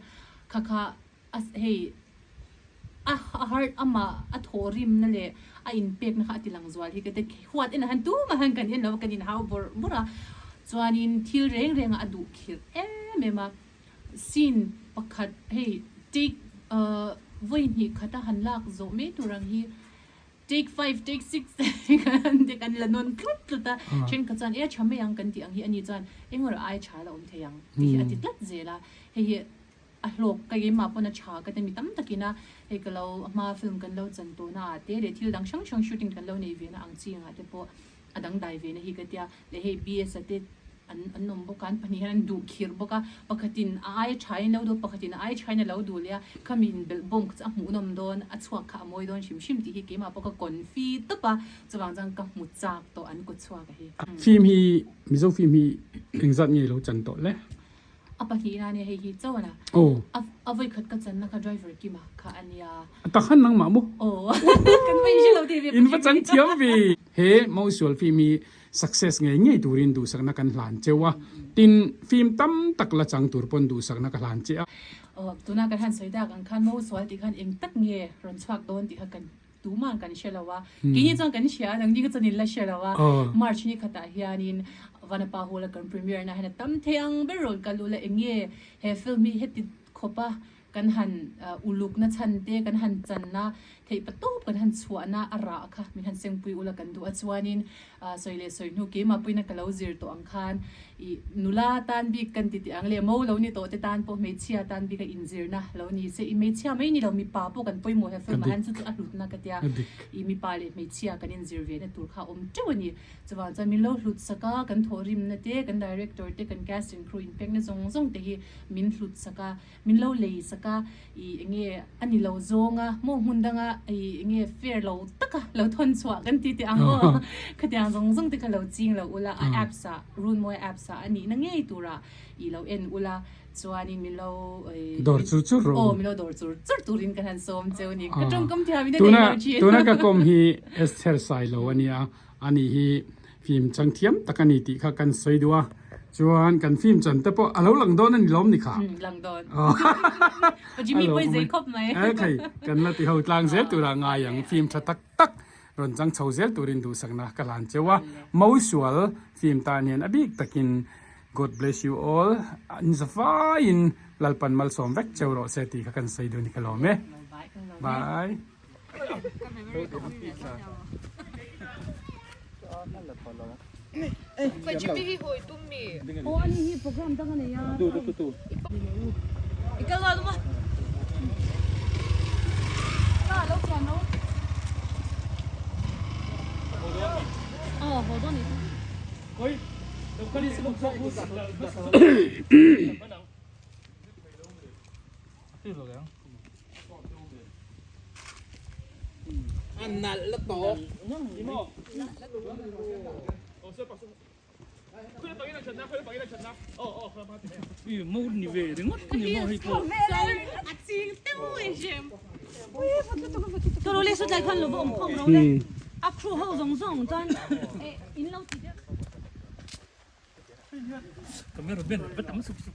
kha kha A hei a heart amah a thawh rimna leh a inpekna kha a ti lang zual hi ka ti huat enah hian tumah hian kan en lo a kan inhau bawrh bawrh a chuanin thil reng rengah a duh khirh em em a scene pakhat hei take ahh vawi hnih khata han lak zawh mai tur ang hi take five take six te kan la nawn tlut tlut a thenkhat chuan e a tha mai ang kan tih ang hi ani chuan engemaw ai tha la awm thei ang tih hi a ti tlat zel a hei hi A hlawk ka keimah pawn a tha ka ti mi tam takin a, hei ka lo hma film kan lo chan tawhna ah te leh thil dang hrang hrang shooting kan lo nei ve na ang chi angah te pawh a dangdai ve na hi ka tia leh hei BS a te an an awm bawk a an pahnih hian an duh khirh bawk a pakhatin a aia tha in lo duh a pakhatin a aia tha in a lo duh leh a khami inbelh bawm kha chu a hmuhnawm dawn a chhuak kha a mawi dawn hrim hrim tih hi keimah pawh ka confi tawp a chuvang chuan ka hmu chak tawh an kut chhuak a hi. Film hi Mizo film hi engzat nge lo chan tawh le? A pahnihna ania hei hi chauh a. Aw. A vawi khat ka channa kha driver Kima kha a nia. A tak han nangmah maw? Aw. Kan va inhre lo tih ve. In va chang thiam ve. He Mosual film hi success ngei ngei turin duhsakna kan hlan cheu a. Tin, film tam tak la chang tur pawn duhsakna ka hlan che a. Aw, tuna kan han sawi dak ang khan Mosual tih khan eng tak nge rawn chhuak dawn tih kha kan Tuman kan hre lo a, keini chuan kan hria a, nangni ka chuan in la hre lo a. March ni khatah hianin Vanapa Hall a kan premiere na hian a tam thei ang ber rawn kal ula eng nge he film hi heti khawpa kan han uluk na chhan te, kan han chan na theih pa tawp kan han chhuah na a rah kha min han sengpui ula kan duh a. Chuanin sawi leh sawi hnu keimah pawhin a ka lo zir tawh ang khan Ih, nula tan bik kan ti teh ang le, mo lo ni tawh te tan pawh hmeichhia tan bik a inzirna lo ni se, ih hmeichhia mai ni lo mipa pawh kan pawimawh he film ah hian chu chu a hlutna ka tia, ih mipa leh hmeichhia kan inzir ve na tur kha a awm teuh a ni. Chuvang chuan min lo hlut sak a, kan thawhrimna te, kan director te, kan cast and crew inpekna zawng zawng te hi min hlut sak a, Min lo lei sak a, ih enge a ni lo zawng a, maw hmun danga ih enge fair lo taka lo thawn chhuah kan ti teh ang aw. Khatiang zawng zawng te kha lo ching lo ula, a apps ah Runmawi apps ah a nihna ngei turah ih lo en ula, chuanin min lo ih Dawr chur chur rawh u. Aw min lo dawr chur chur turin kan han sawm cheu ni. Ka tawngkam thiam in a nei lo thin. Tuna ka kawm hi Esther Sailo a nia, ani hi Film chang thiam tak a ni tih kha kan sawi duh a, chuan kan film chan te pawh a lo lang dawn a ni lawm ni kha? Umm lang dawn. Pa Jimmy pawh i zei khawp mai. E khai, kan la ti ho tlang zel turah ngai ang, film tha tak tak rawn chang chho zel turin duhsakna ka hlan cheu a, Mosual film tan hian a bik takin God bless you all, an za faiin Lalpan malsawm vek cheu rawh se tih kha kan sawi duh ni ka lawm e. Bye.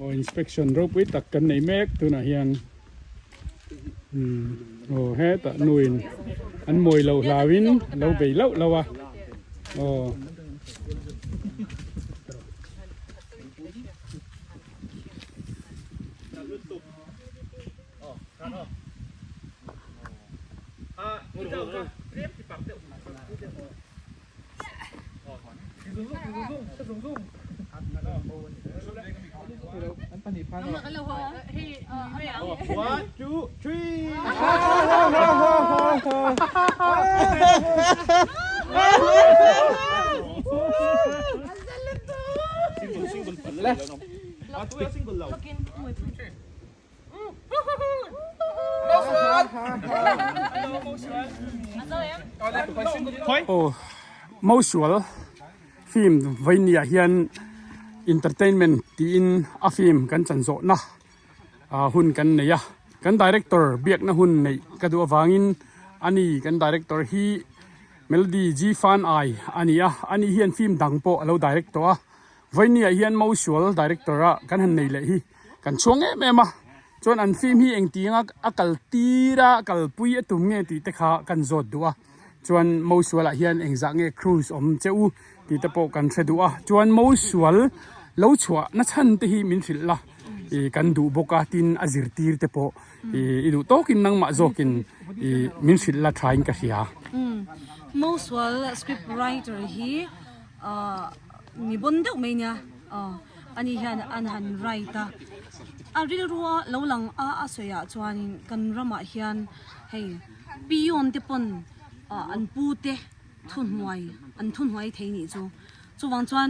Aw inspection ropui tak kan nei mek tunah hian umm aw hetah nuin an mawi loh hlauin lo bei lauh lauh a aw. Aw Mosual film vawinia hian entertainment tiin a film kan chan zawhna ah hun kan nei a kan director biakna hun neih ka duh avangin ani kan director hi Melody G Fan Ai a ni a ani hian film dang pawh a lo direct tawh a vawinia hian Mosual director a kan han nei leh hi. Kan chhuang em em a, chuan an film hi engtiang a a kal tir a, kalpui a tum nge tih te kha kan zawt duh a, chuan Mosual ah hian engzah nge cruise awm che u tih te pawh kan hre duh a, chuan Mosual lo chhuah na chhan te hi min hrilh la ih kan duh bawk a, tin a zirtir te pawh ih i duh tawkin nangmah zawkin ih min hrilh la thain ka hria. Mosual script writer hi ahh mi bon deuh mai nia aw. Ani hian an han write a, a rilrua lo lang a a sawi ah chuanin kan ramah hian hei peon te pawn ah an pu te thuhnuai an thuhnuai thei nih chu chuvang chuan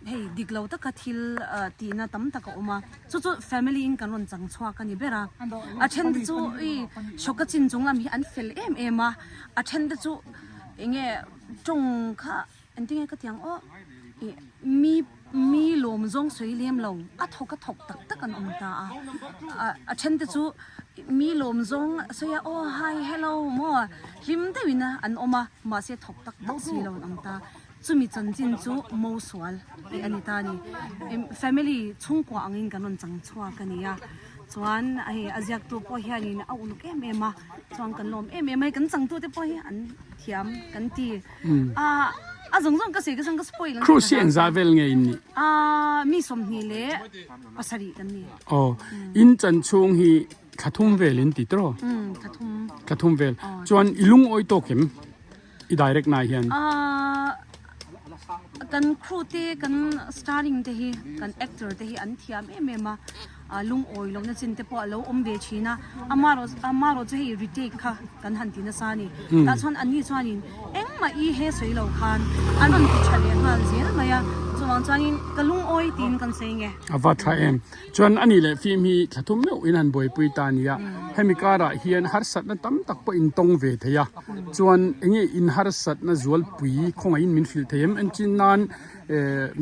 hei dik lo taka thil ah tihna tam tak a awm a chu chu family in kan rawn chang chhuak a ni ber a a then te chu i hrawk a chin chung lam hi an fel em em a a then te chu eng nge tawng kha. Engtinge ka tiang aw ih mi mi lawm zawng sawi lem lo a thawk a thawk tak tak an awm ta a a then te chu mi lawm zawng sawi a aw hi hello maw hlim deuhin an awm a mahse thawk tak tak si lo an awm ta chumi chanchin chu mo sual tih a ni ta a ni family chhungkua angin kan rawn chang chhuak a ni a chuan hei a ziaktu pawh hianin a uluk em em a chuan kan lawm em em a hei kan changtute pawh hi an thiam kan ti. Ah, a zawng zawng ka sawi ka chuan ka spoil ang Cruise hi engzah vel nge in nih? Ah, mi 20 leh pasarih kan ni. Aw, in chan chhung hi thla thum vel in ti tawh? Um, thla thum. Thla thum vel. Chuan i lungawi tawk em? I direct na hian. Ah, kan crew te, kan starring te hi, kan actor te hi an thiam em em a. A lungawi lohna chin te pawh a lo awm ve thin a, amarawh amarawh chu hei retake kha kan han ti nasa a ni. Tah chuan anni chuanin engmah i he sawi lo khan an rawn ti tha leh nghal zel mai a, chuvang chuanin ka lungawi tiin kan sawi nge. A va tha em. Chuan a nih leh film hi thla thum meuh in han buaipui ta a nia, hemi karah hian harsatna tam tak pawh in tawng ve thei a, chuan enge in harsatna zualpui khawngaihin min hrilh thei em? Entin nan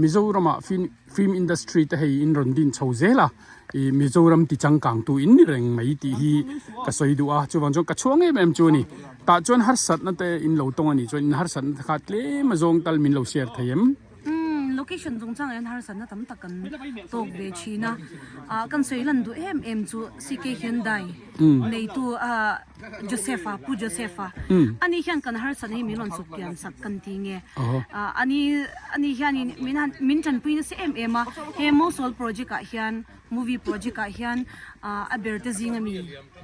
Mizoramah film. Film industry te hei in rawn din chho zel a, ih Mizoram ti changkang tu in ni reng mai tih hi ka sawi duh a, chuvang chuan ka chhuang em em chu a ni. Tah chuan harsatna te in lo tawng a nih chuan in harsatna te kha tlem a zawng tal min lo share thei em? Umm location chungchangah hian harsatna tam tak kan tawk ve thin a, ah kan sawi lan duh em em chu CK Hyundai neitu ah Joseph-a, Pu Joseph-a, ani hian kan harsatna hi min rawn chuk pian sak kan ti nge. Ani ani hianin min han min tanpui nasa em em a, he Mosul project ah hian movie project ah hian a ber te zing ami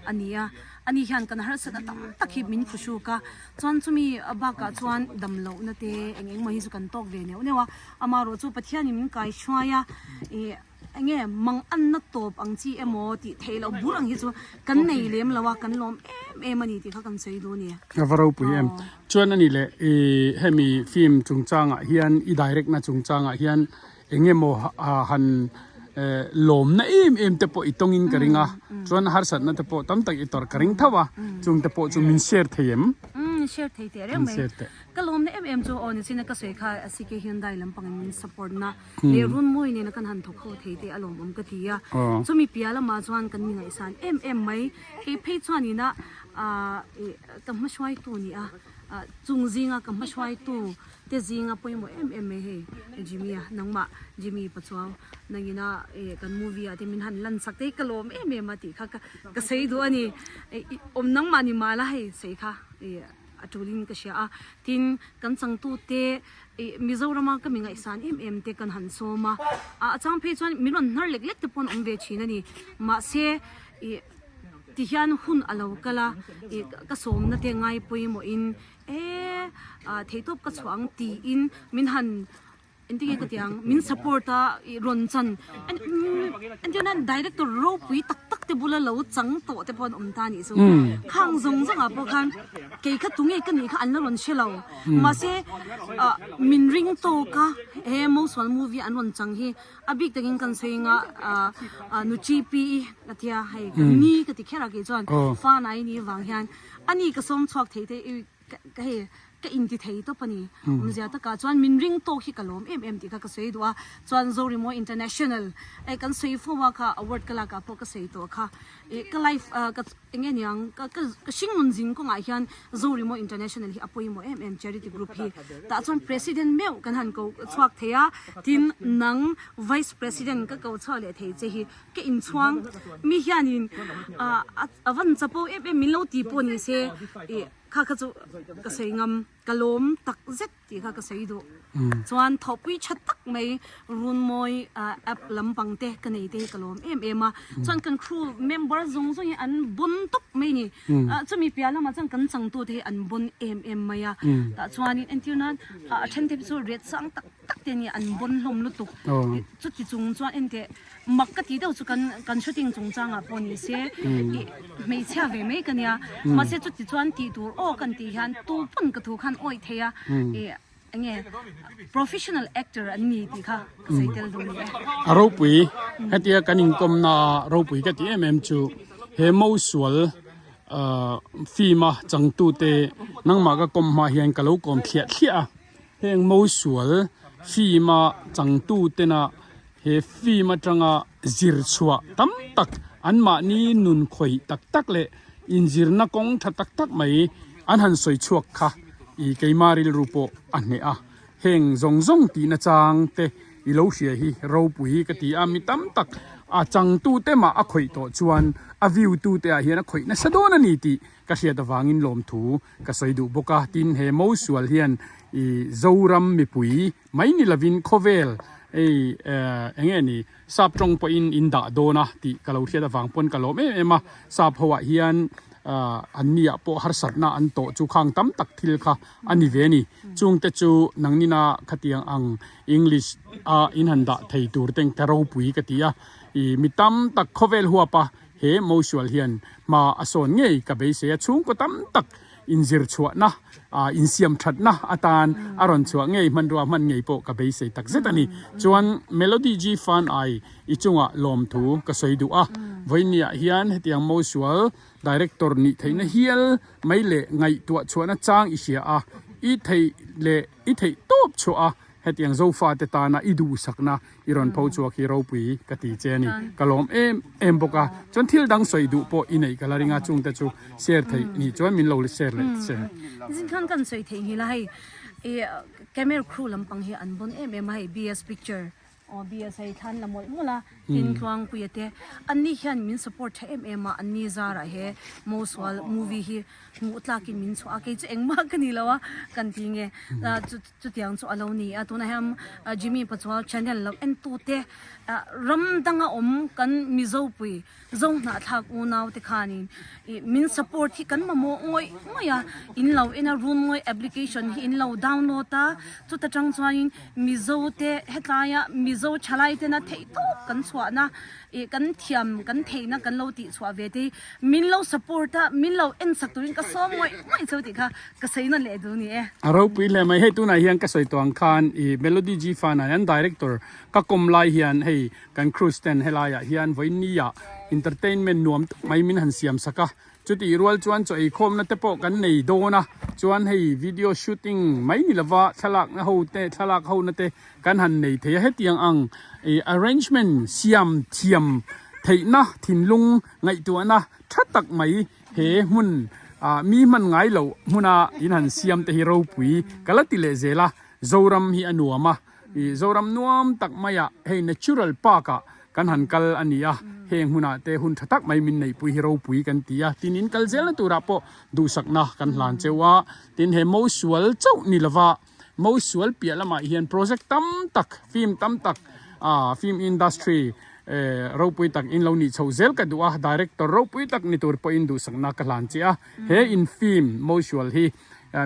a ni a, ani hian kan harsatna tam tak hi min phuhruk a, chuan chumi bakah chuan dam lohna te eng eng maw hi chu kan tawk ve neuh neuh a, amaherawh chu Pathianin min kaihruai a ih. Enge mang anna tawp ang chi emaw tih theih loh bur ang hi chu kan nei lem lo a, kan lawm em em a ni tih kha kan sawi duh a ni. A va ropui em. Chuan a ni leh i hemi film chungchangah hian i direct na chungchangah hian enge maw han lawmna em em te pawh i tawngin ka ring a, chuan harsatna te pawh tam tak i tawrh ka ring tho a, chung te pawh chu min share thei em? Share thei teh reng mai. Ka lawmna em em chu aw nichina ka sawi kha CK Hyundai lampangin min support na leh Runmawi nena kan han thawk ho thei te a lawmawm ka ti a. Chumi piah lamah chuan kan mi ngaihsan em em mai. Kei phei chuanina ka hmahruaitu ni a, chung zinga ka hmahruaitu te zinga pawimawh em em mai hei Jimmy a nangmah Jimmy Pachuau nangina kan movie ah te min han lan sak te hi ka lawm em em a tih kha ka sawi duh a ni awm nangmah ni mah la hei sawi kha a tulin ka hria a tin kan changtu te Mizorama ka mi ngaihsan em em te kan han sawm a a chang phei chuan min rawn hnar lek lek te pawh an awm ve thin a ni mahse ih tihian hun a lo kal a ih ka sawmna te ngai pawimawhin E ah theihtawp ka chhuah ang tiin min han engtin nge ka ti ang min support a ih rawn chan entir nan director ropui tak tak te bula lo chang tawh te pawh an awm ta anih chu khang zawng zawng ah pawh khan kei kha tunge ka nih kha an la rawn hre lo mahse ah min ring tawk a he Mosual movie an rawn chang hi a bik takin kan sawi anga ah nu G_P i ka tia hei ka ni ka ti kher a kei chuan fa nai nih vang hian. A ni ka sawm chhuak thei te i ka hei ka inti thei tawp a ni. Awmzia takah chuan min ring tawk hi ka lawm em em tih kha ka sawi duh a. Chuan Zorimo International eh kan sawi fo a kha award ka lakah pawh ka sawi tawh kha. Ih ka life ah ka eng nge niang ka ka ka hringnun zing kawngah hian Zorimo International hi a pawimawh em em charity group hi. Tah chuan President meuh kan han ko chhuak thei a, tin nang Vice President ka ko chhuak leh thei che hi Ka inchhuang mi hianin a van chapo em em min lo ti pawh ni se ih kha kha chu ka sawi ngam ka lawm tak zet tih kha ka sawi duh chuan thawhpui tha tak mai Runmawi app lampang te ka nei te hi ka lawm em em a chuan kan crew member zawng zawng hi an bon tawp mai ni chumi piah lamah chuan kan changtu te hi an bon em em mai a tah chuanin entir nan a then te chu ret sang tak tak te nia an bon hlawm lutuk chuti chung chuan enteh Mak ka ti deuh chu kan kan shooting chungchangah pawh ni se ih hmeichhia ve mai ka nia mahse chuti chuan tih tur aw kan tih hian tu pawn ka thu khan awih thei a ih eng nge professional actor an ni tih kha ka sawi tel duh ni e. A ropui hetia kan inkawmna ropui ka ti em em chu he mosual film a changtute nangmah ka kawm hma hian ka lo kawm thliah thliah a. Heng mosual film a changtutena he film atanga zir chhuah tam tak anmahni nun khawih tak tak leh inzirna kawng tha tak tak mai an han sawi chhuak kha ih keima rilru pawh a hneh a. Heng zawng zawng tihna chang te i lo hria hi ropui ka ti a, mi tam tak a changtute mah a khawih tawh chuan a view tute ah hian a khawih nasa dawn a ni tih ka hriat avangin lawmthu Ka sawi duh bawk a, tin he Mosual hian i Zoram mipui mai ni lovin khawvel ei eng nge ni sap tawng pawhin in dah dawn a tih ka lo hriat avang pawn ka lawm em em a, sap ho ah hian an ni ah pawh harsatna an tawh chu khang tam tak thil kha a ni ve a ni. Chungte chu nangnina khatiang ang English a in han dah thei tur te ka ropui ka ti a, i mi tam tak khawvel huap a He Mosual hian hma a sawn ngei ka beisei a, chhungkaw tam tak inzir chhuahna, insiam thatna atan a rawn chhuah ngei hmanrua hman ngei pawh ka beisei tak zet a ni. Chuan Melody G Fan ai i chungah lawmthu ka sawi duh a, vawiinniah hian hetiang Mosual Director nih theihna hial mai leh ngaihtuah chhuahna chang i hria a, i theih leh i theih tawp chhuah a, hetiang Zofate tana i duhsakna I rawn pho chhuak hi ropui ka ti che a ni. Ka lawm em em bawk a. Chuan thil dang sawi duh pawh i neih ka la ring a, chungte chu share theih nih chuan min lo share leh che. Zin khan kan sawi theih nghilh a hei i camera crew lampang hi an bon em em a hei BS picture aw BS hei thlan la mawlh mawlh a tin Tluangpuia te anni hian min support tha em em a anni zarah he Mosual movie hi hmuh tlakin min chhuah a kei chu engmah ka ni lo a kan ti nge Chutiang chu a lo ni a, tunah hian Jimmy Pachuau channel lo entute ram danga awm kan Mizopui Zo hnahthlak unau te khanin ih min support hi kan mamawh ngawih ngawih a, in lo en a Runmawi application hi in lo download a, chuta tang chuanin Mizo te hetlaia Mizo thalai tena theihtawp kan chhuahna ih kan thiam kan theihna kan lo tihchhuah ve te hi min lo support a, min lo en sak turin ka sawm ngawih ngawih cheu tih kha ka sawi nawn leh duh ni e. A ropui hle mai, hei tunah hian ka sawi tawh ang khan ih Melody G Fan ah hian director ka kawm lai hian hei kan crews ten helaiah hian vawiin ni ah entertainment nuam tak mai min han siam sak a. Chutih rual chuan chaw eikhawmna te pawh kan nei dawn a, chuan hei video shooting mai ni lova thlalakna ho te thlalak ho na te kan han nei thei a, hetiang ang ih arrangement siam thiam theihna thinlung ngaihtuahna tha tak mai he hmun ah mi hman ngai loh hmuna in han siam te hi ropui ka la ti leh zel a, Zoram hi a nuam a. Ih Zoram nuam tak maiah hei natural park ah kan han kal a ni a, heng hmunah te hun tha tak mai min neihpui hi ropui kan ti a, tin in kal zelna turah pawh duhsakna kan hlan cheu a, tin he Mosual chauh ni lova Mosual piah lamah hian project tam tak film tam tak ah film industry eh ropui tak in lo nih chhoh zel ka duh a, director ropui tak ni tur pawhin duhsakna ka hlan che a, he in film Mosual hi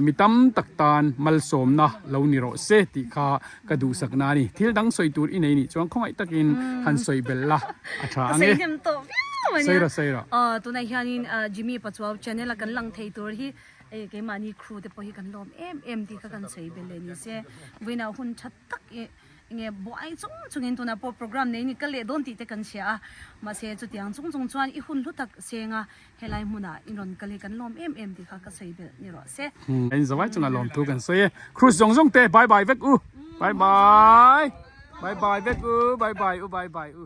Mi tam tak tan malsawmna lo ni rawh se tih kha ka duhsakna a ni. Thil dang sawi tur i nei nih chuan khawngaih takin han sawi belh la a tha ang e. Ka sawi hnem tawh viau a nia. Sawi rawh, sawi rawh. Aw, tunah hianin Jimmy Pachuau channel a kan lang thei tur hi keimahni crew te pawh hi kan lawm em em tih kha kan sawi belh leh ni se. Vawiinah hun tha tak i enge buai chung chungin tunah pawh program nei ni ka leh dawn tih te kan hria a. Mahse chutiang chung chung chuan i hun hlu tak seng a. Helai hmunah in rawn kal hi kan lawm em em tih kha ka sawi belh ni rawh se. In zawai chungah lawmthu kan sawi e. Cruise zawng zawng te bye bye vek u. Bye bye. Bye bye vek u. Bye bye u bye bye u.